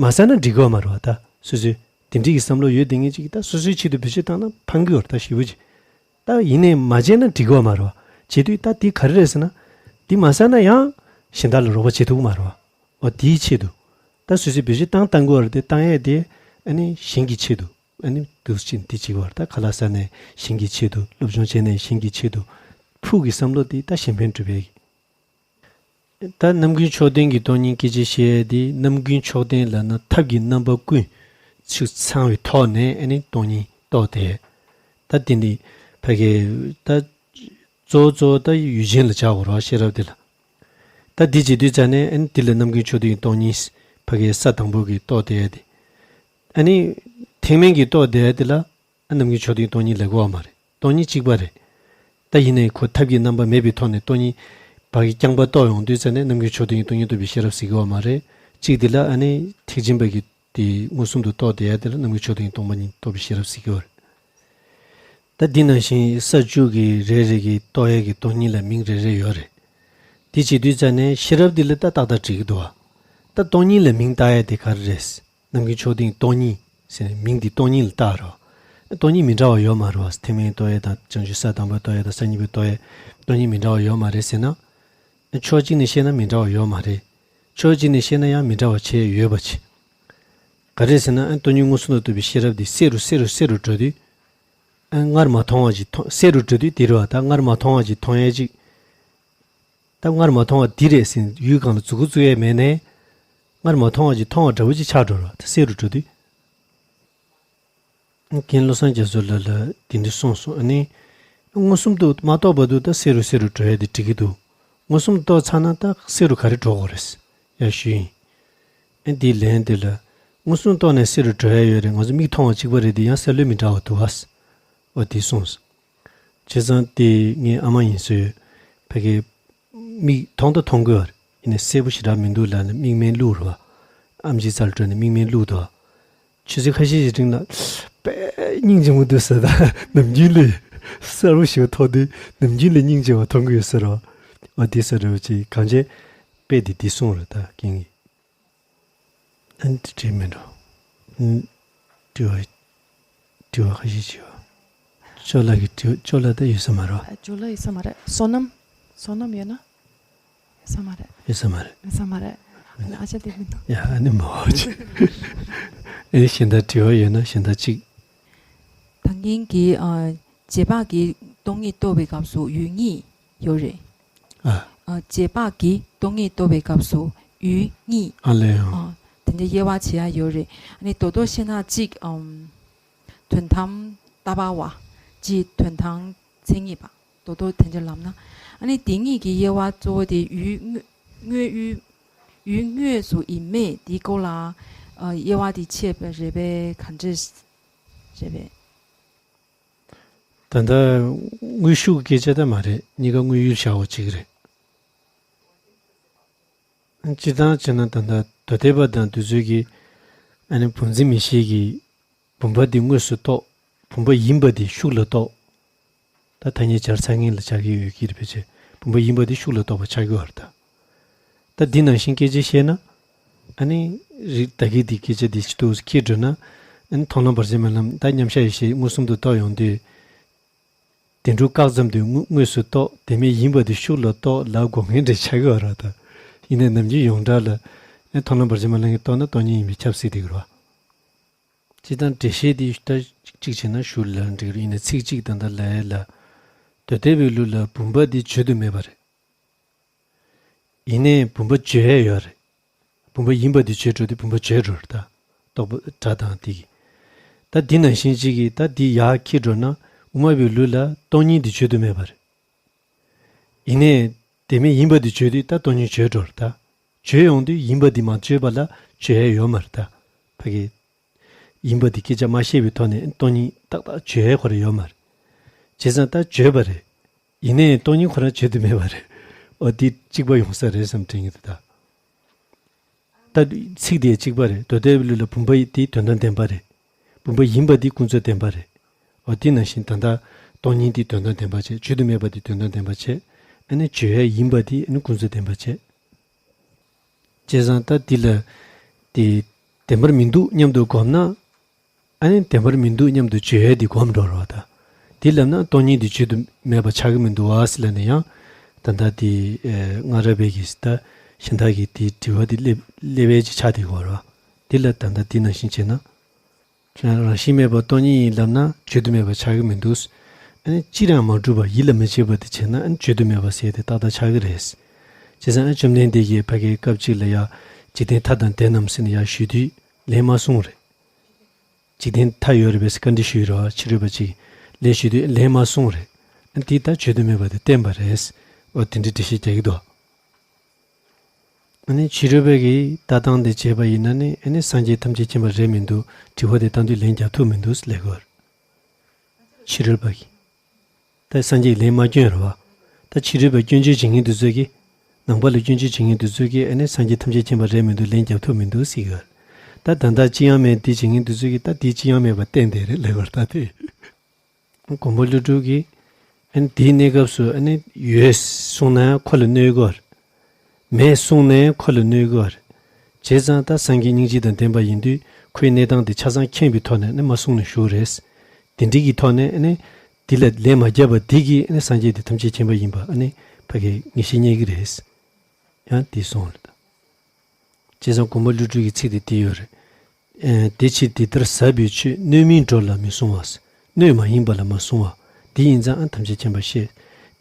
མ་ཟ་ན་འགྲིག་གི་ཡོད་མ་རེད་བ། ད་སོ་སོའི་དེ་འདྲའི་གི་བསམ་བློ་ཡོད་དེ་ངེས་ཅིག་ད་སོ་སོའི་ཆེད་དུ་བེད་སྤྱོད་བཏང་ན་ཕངས་ཀྱི་ཡོད་རེད་ད། ཞེ་པོ་ཅིག་ད་ཡིན་ནའི་མ་བྱས་ན་འགྲིག་གི་ཡོད་མ་རེད་བ། བྱེད་དུས་ད་འདི་ག་རེ་རེད་ཟེར་ན། འདི་མ་ཟ་ན་ཡང་གཞན་དག་ལ་རོགས་པ་བྱེད་ཐུབ་ཀྱི་མ་རེད་བ། འོ་དེའི་ཆེད་དུ། ད་སོ་སོས་བེད་སྤྱོད་བཏང་བཏང་དགོས་པ་རེད་དེ། བཏང་ཡས་དེ་ཨ་ནི་གཞན་གྱི་ཆེད་དུ། ཨ་ནི་འདུག་ཅིང་འདི་གཅིག་པར་ད་ཁ་ལག་ཟ་ནས་གཞན་གྱི་ཆེད་དུ། སློབ་སྦྱོང་བྱས་ནས་གཞན་གྱི་ཆེད་དུ། ཕུགས་ཀྱི་བསམ་བློ་དེ་ད་གཞན་ཕན་སྒྲུབ་པའི། ད་རྣམ་ཀུན་མཆོག་ལྡན་གྱི་སྟོང་ཉིད་སྐད་ཆ་བཤད་དེ། རྣམ་ཀུན་མཆོག་ལྡན་ལབ་ན་ཐབས་ཀྱི་རྣམ་པ་ཀུན་ཆུད་ཚང་བའི་ཐོག་ནས་ཨ་ནི་སྟོང་ཉིད་རྟོགས་ཏེ། ད་དེ་འདི་ཕ་གི་ད། གཙོ་བོ་གཙོ་བོ་ད་ཡུལ་ཅན་ལ་བྱ་དགོས་རེད་བ། ཤེས་རབ་དེ་ལ། ད་འདི་བྱེད་དུས་ཙ་ནས་ཨ་ནི་འདི་ལ་རྣམ་ཀུན་མཆོག་ལྡན་གྱི་སྟོང་ཉིད་ཕ་གིའི་ས་དང་པོ་གི་རྟོགས་དེ་ཡ་དེ། ཨ་ནི་ཐེག་དམན་གྱི་རྟོགས་དེ་ཡ་དེ་ལ་ཨ་རྣམ་ཀུན་མཆོག་ལྡན་གྱི་སྟོང་ཉིད་ལབ་དགོས་པ་མ་རེད། སྟོང་ཉིད་གཅིག་པ་རེད། ད་ཡིན་ནའི་ཁོ་ཐབས་ཀྱི་རྣམ་པ་མེད་པའི་ཐོག་ནས་སྟོང་ཉིད་ཕ་གི་རྐྱང་པ་རྟོགས་ཡོང་དུས་ཙ་ནས་རྣམ་ཀུན་མཆོག་ལྡན་གྱི་སྟོང་ཉིད་རྟོགས་པའི་ཤེས་རབ་ཟེར་གྱི་ཡོད་མ་རེད། གཅིག་དེ་ལ་ཨ་ནི་ཐེག་ཆེན་པ་གི་དེ་མངོན་སུམ་དུ་རྟོགས་དེ་ཡ་དེ་ལ་རྣམ་ཀུན་མཆོག་ལྡན་གྱི་སྟོང་པ་ཉིད་རྟོགས་པའི་ཤེས་རབ་ཟེར་གྱི་ཡོད་རེད། ད་འདི་ནང་བཞིན་ས་བཅུ་གི་རེ་རེ་གི་རྟོགས་ཡས་ཀྱི་སྟོང་ཉིད་ལ་མིང་རེ་རེ་ཡོད་རེད། དེ་བྱེད་དུས་ཙ་ནས་ཤེས་རབ་འདི་ལ་ད་ཏག་ཏག་འགྲིག་གི་འདུག་བ། ད་སྟོང་ཉིད་ལ་མིང་བཏགས་ཡས་དེ་ག་རེ་རེད། རྣམ་ཀུན་མཆོག་ལྡན་གྱི་སྟོང་ཉིད་ཟེར་ནས་མིང་འདི་སྟོང་ཉིད་ལ་བཏགས་རོགས། སྟོང་ཉིད་མི་འདྲ་བ་ཡོད་མ་རེད་བ། ཐེག་དམན་རྟོགས་ཡས་དང་བྱང་ཆུབ་ས་དང་པོའི་རྟོགས་ཡས་དང་ས་གཉིས་པའི་རྟོགས་ཡས། སྟོང་ཉིད་མི་འདྲ་བ་ཡོད་མ་རེད་ཟེར་ན། ཕྱོགས་གཅིག་ནས་བཤད་ན་མི་འདྲ་བ་ཡོད་མ་རེད། ཕྱོགས་གཅིག་ནས་བཤད་ན་ཡང་མི་འདྲ་བ་བྱས་ཡོད་པ་བྱས། ག་རེ་ཟེར་ན་ཨ་སྟོང་ཉིད་མངོན་སུམ་དུ་རྟོགས་པའི་ཤེས་རབ་འདི་གསལ་རུ་གསལ་རུ་གསལ་རུ་འགྲོ་དུས། ཨ་སྔར་མ་མཐོང་བ་ཅིག་མཐོང་གསལ་རུ་འགྲོ་དུས་དེ་རེད་བ། ད་སྔར་མ་མཐོང་བ་ཅིག་མཐོང་ཡས་ཅིག་ད་སྔར་མ་མཐོང་བ་འདི་རེད་ཟེར་ཡུལ་སྒང་ལ་མཛུབ་གུ་བཙུགས་ཡས་མེད་ནས། སྔར་མ་མཐོང་བ་ཅིག་མཐོང་བ་འདྲ་བོ་ཅིག་ཆགས་འགྲོ་ར། ད་གསལ་རུ་འགྲོ་དུས། རྒན་བློ་བཟང་རྒྱ་མཚོ་ལགས་ལ་དེ་འདྲ་གསུངས་སོང་། ཨ་ནི། མངོན་སུམ་དུ་མ་རྟོགས་བར་དུ་ད་གསལ་རུ་གསལ་རུ་འགྲོ་ཡ་དེ་འགྲིག་གི་འདུག་མངོན་སུམ་རྟོགས་ཚར་ན་ད་གསལ་རུ་ག་རེ་འགྲོ་དགོས་རེད། ཡ་ཞུས་ཡིན། ཨ་འདིའི་ལན་དེ་ལ། མངོན་སུམ་རྟོགས་ནས་གསལ་རུ་འགྲོ་ཡ་ཡོད་རེད། ང་ཚོ་མིག་མཐོང་བ་གཅིག་པ་རེད་དེ་ཡང་གསལ་ལོས་མི་འདྲ་བ་འདུག་ཨ། འོ་དེ་གསུངས་སོང་། བྱས་ཙང་དེ་ངའི་ཨ་མ་ཡིན་ཚོས་ཕ་གི་མིག་མཐོང་ད་མཐོང་གི་ཡོད་རེད། ཡིན་ནའི་གསལ་པོ་ཞེ་དྲག་མི་འདུག་ལབ་ནས་མིག་སྨན་བླུགས་རེད་བ། ཨེམ་ཆི་རྩར་འགྲོ་ནས་མིག་སྨན་བླུགས་འདུག་ཆུ་ཚོད་ཁ་ཤས་ཤིག་རིང་ལ་དཔེ་སྙིང་རྗེ་མོ་འདུག་ཟེར། ད་ནམ་རྒྱུན་ལས་གསལ་པོ་ཞིག་མཐོང་དུས་ནམ་རྒྱུན་ལས་སྙིང་རྗེ་བ་མཐོང་གི་ཡོད་ཟེར་རོ། འོ་དེ་ཟེར་རོ་ཅིག་གང་བྱས་དཔེ་དེ་འདི་གསུངས་རེད་ད་རྒན་གྱིས། ཨ་ནི་དེ་འགྲིག་མེད་འགྲོ། ཨ་ནི་དྲི་བ། དྲི་བ་ཁ་ཤས་ཅིག་ཡོད། ཅོ་ལགས་ཀྱི་དྲི་བ། ཅོ་ལགས་ད་ཡོད་ས་མ་རེད། ཨ་ཅོ་ལགས་ཡོད་ས་མ་རེད། བསོད་ནམས། བསོད་ནམས་ཡོད་ན། ཡོད་ས་མ་རེད། ཡོད་ས་མ་རེད། ཡོད་ས་མ་རེད། ཨ་ནི་ཨ་ཅག་དེ་མི་འདུག་ཡ་ཨ་ནི་མ་འོ་ཅི། ཨེ་གཞན་དག་དྲི་བ་ཡོད་ན་གཞན་དག་ཅིག་ད་གིན་གྱི་ཨ་རྗེས་དཔག་གི་སྟོང་ཉིད་རྟོགས་པའི་སྐབས་སུ་ཡུལ་གཉིས་ཡོད་རེད། ཨ། ཨ་རྗེས་དཔག་གི་སྟོང་ཉིད་རྟོགས་པའི་སྐབས་སུ་ཡུལ་གཉིས། ཨ་ལས་ཡང་། ཨ་དེ་འདྲ་དབྱེ་བ་ཕྱེ་ཡ་ཡོད་རེད། ཨ་ནི་རྡོག་རྡོག་བཤད་ན་གཅིག་ཨམ། དོན་དམ་ལྟ་བ་བ། གཅིག་དོན་དམ་མཚན་ཉིད་པ། རྡོག་རྡོག་དེ་འདྲ་ལབ་ན། ཨ་ནི་དེ་གཉིས་ཀྱི་དབྱེ་བ་གཙོ་བོ་དེ་ཡུལ་དངོས་དངོས་ཡུལ་ཡུལ་དངོས་སུ་ཡིན་མེད་དེའི་སྐོར་ལ་ཨ་དབྱེ་བ་དེ་ཕྱེ་བ་རེད་པས། ག་འདྲས་རེད་པས། ད་ལྟ་དངོས་ཤུགས་སྐད་ཆ་ད་མ་རེད། གཉིས་ཀ་དངོས་ཡུལ་བཞག་པ་གཅིག་རེད། སྤྱིར་བཏང་བྱས་ན་ད་ལྟ་དོ་དད་པ་དང་དུས་ཚོད་ཀྱི་ཨ་ནི་བུམ་འཛིན་མིག་ཤེས་ཀྱིས་བུམ་པ་འདི་དངོས་སུ་རྟོགས། བུམ་པ་ཡིན་པ་འདི་ཤུགས་ལ་རྟོགས། ད་ཐ་སྙད་སྦྱར་ཚར་མཁན་ལ་ཆགས་ཀྱི་ཡོད་ཀྱི་རེད་ཕལ་ཆེར། བུམ་པ་ཡིན་པ་འདི་ཤུགས་ལ་རྟོགས་པ་ཆགས་ཀྱི་ཡོད་རེད་ད། ད་འདི་ནང་བཞིན་སྐད་ཆ་བཤད་ན། ཨ་ནི། རིགས་ད་གིན་འདི་སྐད་ཆ་འདི་ཅི་ཐུགས་སུ་འཁྱེར་འགྲོ་ན། ཨ་ནི་མཐོང་ལམ་བར་ཆད་མེད་ལམ་ད་མཉམ་གཞག་ཡེ་ཤེས་མངོན་སུམ་དུ་རྟོགས་ཡོང་དུས། དེ་འདྲ་བཀག་ཙམ་དུ་དངོས་དངོས་སུ་རྟོགས། དེ་མེད་ཡིན་པ་དེ་ཤུགས་ལ་རྟོགས་ལབ་དགོས་མཁན་འདྲ་ཆགས་ཀྱི་ཡོད་རེད་ད། ཡིན་ནའི་ནམ་རྒྱུན་ཡོངས་གྲགས་ལ། ཨ་མཐོང་ལམ་བར་ཆད་མེད་ལམ་གྱིས་རྟོགས་ན་སྟོང་ཉིད་ཡིན་པས་ཁྱབ་སྲིད་དེ་གི་རེད་བ། སྤྱིར་བཏང་འགྲེལ་བཤད་འདི་ད་གཅིག་བྱས་ན་ཞུ་ལབ་འགྲིག་རེད། ཡིན་ནའི་ཚིག་གཅིག་ད་ལྟ་ལབ་ཡས་ལ། དོ་དད་པའི་ལུགས་ལ་བུམ་པ་འདི་བརྗོད་དུ་མེད་པ་རེད། ཡིན་ནའི་བུམ་པ་བརྗོད་ཡས་ཡོད་རེད། བུམ་པ་ཡིན་པ་འདི་བརྗོད་འགྲོ་དུས་བུམ་པ་བརྗོད་འགྲོ་རེད་ད། རྟོག་པ་སྒྲ་དང་དེ་གིས། ད་འདི་ནང་བཞིན་གཅིག་གིས་ད་འདི་ཡར་འཁྱེར་འགྲོ་ན་དབུ་མ་པའི་ལུགས་ལ་སྟོང་ཉིད་འདི་བརྗོད་དུ་མེད་པ་རེད། ཡིན་ནའི། དེ་མེད་ཡིན་པ་འདི་བརྗོད་དུས་ད་སྟོང་ཉིད་བརྗོད་འགྲོ་རེད་ད། བརྗོད་ཡོང་དུས་ཡིན་པ་འདི་མ་བརྗོད་པ་ལ་བརྗོད་ཡས་ཡོད་མ་རེད་ད། ཕ་གི། ཡིན་པ་འདི་སྐད་ཆ་མ་བཤད་པའི་ཐོག་ནས་སྟོང་ཉིད་ཏག་ཏག་བརྗོད་ཡས་ཁོ་རང་ཡོད་མ་རེད། བྱས་ཙང་ད་བརྗོད་པ་རེད། ཡིན་ནའི་སྟོང་ཉིད་ཁོ་རང་བརྗོད་དུ་མེད་པ་རེད། འོ་འདི་གཅིག་པ་ཡོང་ས་རེད་བསམ་དྲན་གྱི་འདུག་ད། ད་ཚིག་དེ་གཅིག་པ་རེད། དོ་དད་པའི་ལུགས་ལ་བུམ་པ་འདི་དོན་དམ་བདེན་པ་རེད། བུམ་པ་ཡིན་པ་འདི་ཀུན་རྫོབ་བདེན་པ་རེད། འོ་དེ་ནང་བཞིན་ད་ལྟ་སྟོང་ཉིད་འདི་དོན་དམ་བདེན་པ་བྱས། བརྗོད་དུ་མེད་པ་འདི་དོན་དམ་བདེན་པ་བྱས། ཨ་ནི་བརྗོད་ཡས་ཡིན་པ་འདི་ཨ་ནི་ཀུན་རྫོབ་བདེན་པ་བྱས། བྱས་ཙང་ད་འདི་ལ་དེ་བདེན་པར་མི་འདུག་སྙམ་དུ་སྒོམ་ན། ཨ་ནི་བདེན་པར་མི་འདུག་སྙམ་དུ་བརྗོད་ཡས་འདི་སྒོམ་འགྲོ་རོགས་ད། འདི་ལབ་ན་སྟོང་ཉིད་འདི་བརྗོད་དུ་མེད་པ་ཆགས་ཀྱི་མི་འདུག་བ་ཟེར་ལབ་ནས་ཡང་། ད་ལྟ་འདི་ཨེ་སྔ་རབས་པའི་གི་ད་གཞན་དག་གི་དེ་དྲི་བ་འདི་སླེབས་སླེབས་ཡས་ཅིག་ཆགས་བསྡད་ཡོད་རེད་བ། འདི་ལ་ད་ལྟ་འདི་ནང་བཞིན་བྱས་ན། རང་རང་བཞིན་མེད་པ་སྟོང་ཉིད་ཡིན་ལབ་ན་བརྗོད་དུ་མེད་པ་ཆགས་ཀྱི་མི་འདུག་ཨ་ནི་ཅིས་ཀྱང་མ་གྲུབ་པ་ཡིད་ལ་མི་བྱེད་པ་དེ་བྱས་ན་ཨ་ནི་བརྗོད་དུ་མེད་པ་ཟེར་དེ་ཏག་ཏག་ཆགས་ཀྱི་རེད། བྱས་ཙང་ཨ་བཅོམ་ལྡན་འདས་ཀྱིས་ཕ་གིའི་སྐབས་གཅིག་ལ་ཡ་འཇིག་རྟེན་མཐའ་དང་ལྡན་ནམ་ཟེར་ནས་ཡ་ཞུས་དུས་ལན་མ་གསུངས་རེད། འཇིག་རྟེན་མཐའ་ཡོད་རེད་པས་བཀའ་འདྲི་ཞུས་རེད་བ། ཕྱི་རོལ་པ་ཅིག་ལན་ཞུས་དུས་ལན་མ་གསུངས་རེད། ཨ་ནི་དེ་ད་བརྗོད་དུ་མེད་པ་དེ་བསྟན་པ་རེད། འོ་དེ་འདྲའི་འགྲེལ་བཤད་རྒྱག་གི་འདུག་ཨ་ནི་ཕྱི་རོལ་པ་གིས་ལྟ་སྟངས་དེ་བྱས་པ་ཡིན་ན་ནི་ཨ་ནི་སངས་རྒྱས་ཐམས་ཅད་མཁྱེན་པ་རེད་མི་འདུག་དྲི་བ་དེ་བཏང་དུས་ལན་རྒྱག་ཐུབ་མི་འདུག་ལབ་ཀྱི་ཡོད་རེད། ཕྱི་རོལ་པ་གིས། ད་སངས་རྒྱས་ལན་མ་སྐྱོན་རེད་བ། ད་ཕྱི་རོལ་པ་སྐྱོན་བརྗོད་བྱེད་མཁན་དེ་ཚོས་ཀྱིས། ནང་པ་ལ་སྐྱོན་བརྗོད་བྱེད་མཁན་དེ་ཚོས་ཀྱིས་ཨ་ནི་སངས་རྒྱས་ཐམས་ཅད་མཁྱེན་པ་རེད་མི་འདུག་ལན་རྒྱག་ཐུབ་མི་འདུག་ཟེར་གྱི་ཡོད་རེད། ད་ད་ལྟ་ཅི་ཡང་མེད་འདི་བྱེད་མཁན་དེ་ཚོས་ཀྱིས་ད་འདི་ཅི་ཡང་མེད་པ་བསྟན་བསྡད་རེད་ལབ་ཀྱི་ཡོད་རེད་ད་དེ། མགོན་པོ་ཀླུ་སྒྲུབ་ཀྱིས་ཨ་ནི་དེའི་གནས་སྐབས་སུ་ཨ་ནི་ཡོད་གསུངས་ན་ཡང་ཁོ་ལ་གནོད་ཀྱི་ཡོད་རེད། མེད་གསུངས་ན་ཡང་ཁོ་ལ་གནོད་ཀྱི་ཡོད་རེད། བྱས་ཙང་ད་སངས་རྒྱས་སྙིང་རྗེ་དང་ལྡན་པ་ཡིན་དུས་ཁོའི་གནས་སྟངས་དེ་ཆ་ཚང་མཁྱེན་པའི་ཐོག་ནས་ཨ་ནི་མ་གསུངས་ནས་བཞུགས་རེད། དེ་འདྲ་གི་ཐོག་ནས་ཨ་ནི་དེ་ལ་ལན་མ་བརྒྱབ་པ་དེ་གིས་ཨ་ནི་སངས་རྒྱས་དེ་ཐམས་ཅད་མཁྱེན་པ་ཡིན་པ་ཨ་ནི་ཕ་གིའི་ངེས་ཤེས་རྙེད་ཀྱི་རེད། ཡང་དེ་གསུངས་རེད། བྱས་ཙང་མགོན་པོ་ཀླུ་སྒྲུབ་ཀྱི་ཚིག་དེ་དེ་ཡོད་རེད། ཨེ། དེ་ཕྱིར་དེ་ལྟར་ཟབ་པའི་ཆོས། སྣོད་མིན་གྲོགས་ལ་མི་སྲུང་བ། སྣོད་མ་ཡིན་པ་ལ་མ་སྲུང་བ། དེ་ཡིན་ཙང་ཨ་ཐམས་ཅད་མཁྱེན་པར་ཤེས།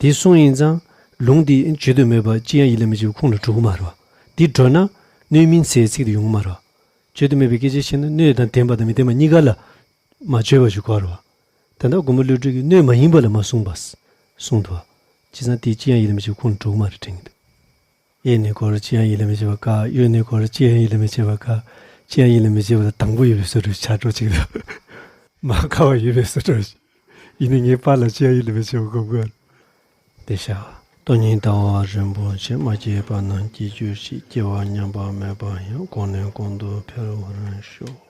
དེ་གསུངས་ཡིན་ཙང་ལུང་དེ་བརྗོད་དུ་མེད་པ་ཅི་ཡང་ཡིད་ལ་མི་བྱེད་པའི་ཁུངས་ལ་འགྲོ་གི་མ་རེད་བ། དེ་འགྲོ་ན་སྣོད་མིན་ཟེར་ཚིག་དེ་ཡོང་གི་མ་རེད་བ། བརྗོད་དུ་མེད་པའི་སྐད་ཆ་བཤད་ན་སྣོད་དང་ལྡན་པ་དང་མི་ལྡན་པ་གཉིས་ཀ་ལ་མ་བརྗོད་པ་ཞིག་གོ་རེད་བ། ད་ལྟ་མགོན་པོ་ཀླུ་སྒྲུབ་ཀྱིས་སྣོད་མ་ཡིན་པ་ལ་མ་གསུངས་པ་གསུངས་འདུག་བ། བྱས་ཙང་དེ་ཅི་ཡང་ཡིད་ལ་མི་བྱེད་པའི་ཁུངས་ལ་འགྲོ་གི་མ་རེད་དྲན་གྱི་འདུག་གཡས་ནས་སྐོར་ཅི་ཡང་ཡིད་ལ་མི་བྱེད་པ་དཀའ། གཡོན་ནས་སྐོར་ཅི་ཡང་ཡིད་ལ་མི་བྱེད་པ་དཀའ། ཅི་ཡང་ཡིད་ལ་མི་བྱེད་པ་ལ་དང་པོ་ཡོད་པའི་བཟོ་འདྲ་ཆགས་འགྲོ་ཅིག་ལ། མ་དཀའ་བ་ཡོད་པའི་བཟོ་འདྲ་ཞིག་ཡིན་ནའི་ངའི་པཱ་ལགས་ཅི་ཡང་ཡིད་ལ་མི་བྱེད་པ་སྒོམ་དགོས། དེ་བྱ། སྟོང་ཉིད་ལྟ་བ་རིན་པོ་ཆེ། མ་སྐྱེས་པ་རྣམས་སྐྱེ་གྱུར་ཅིག་སྐྱེ་བ་ཉམས་པ་མེད་པ་ཡང་། གོང་ནས་གོང་དུ་འཕེལ་བར་ཤོག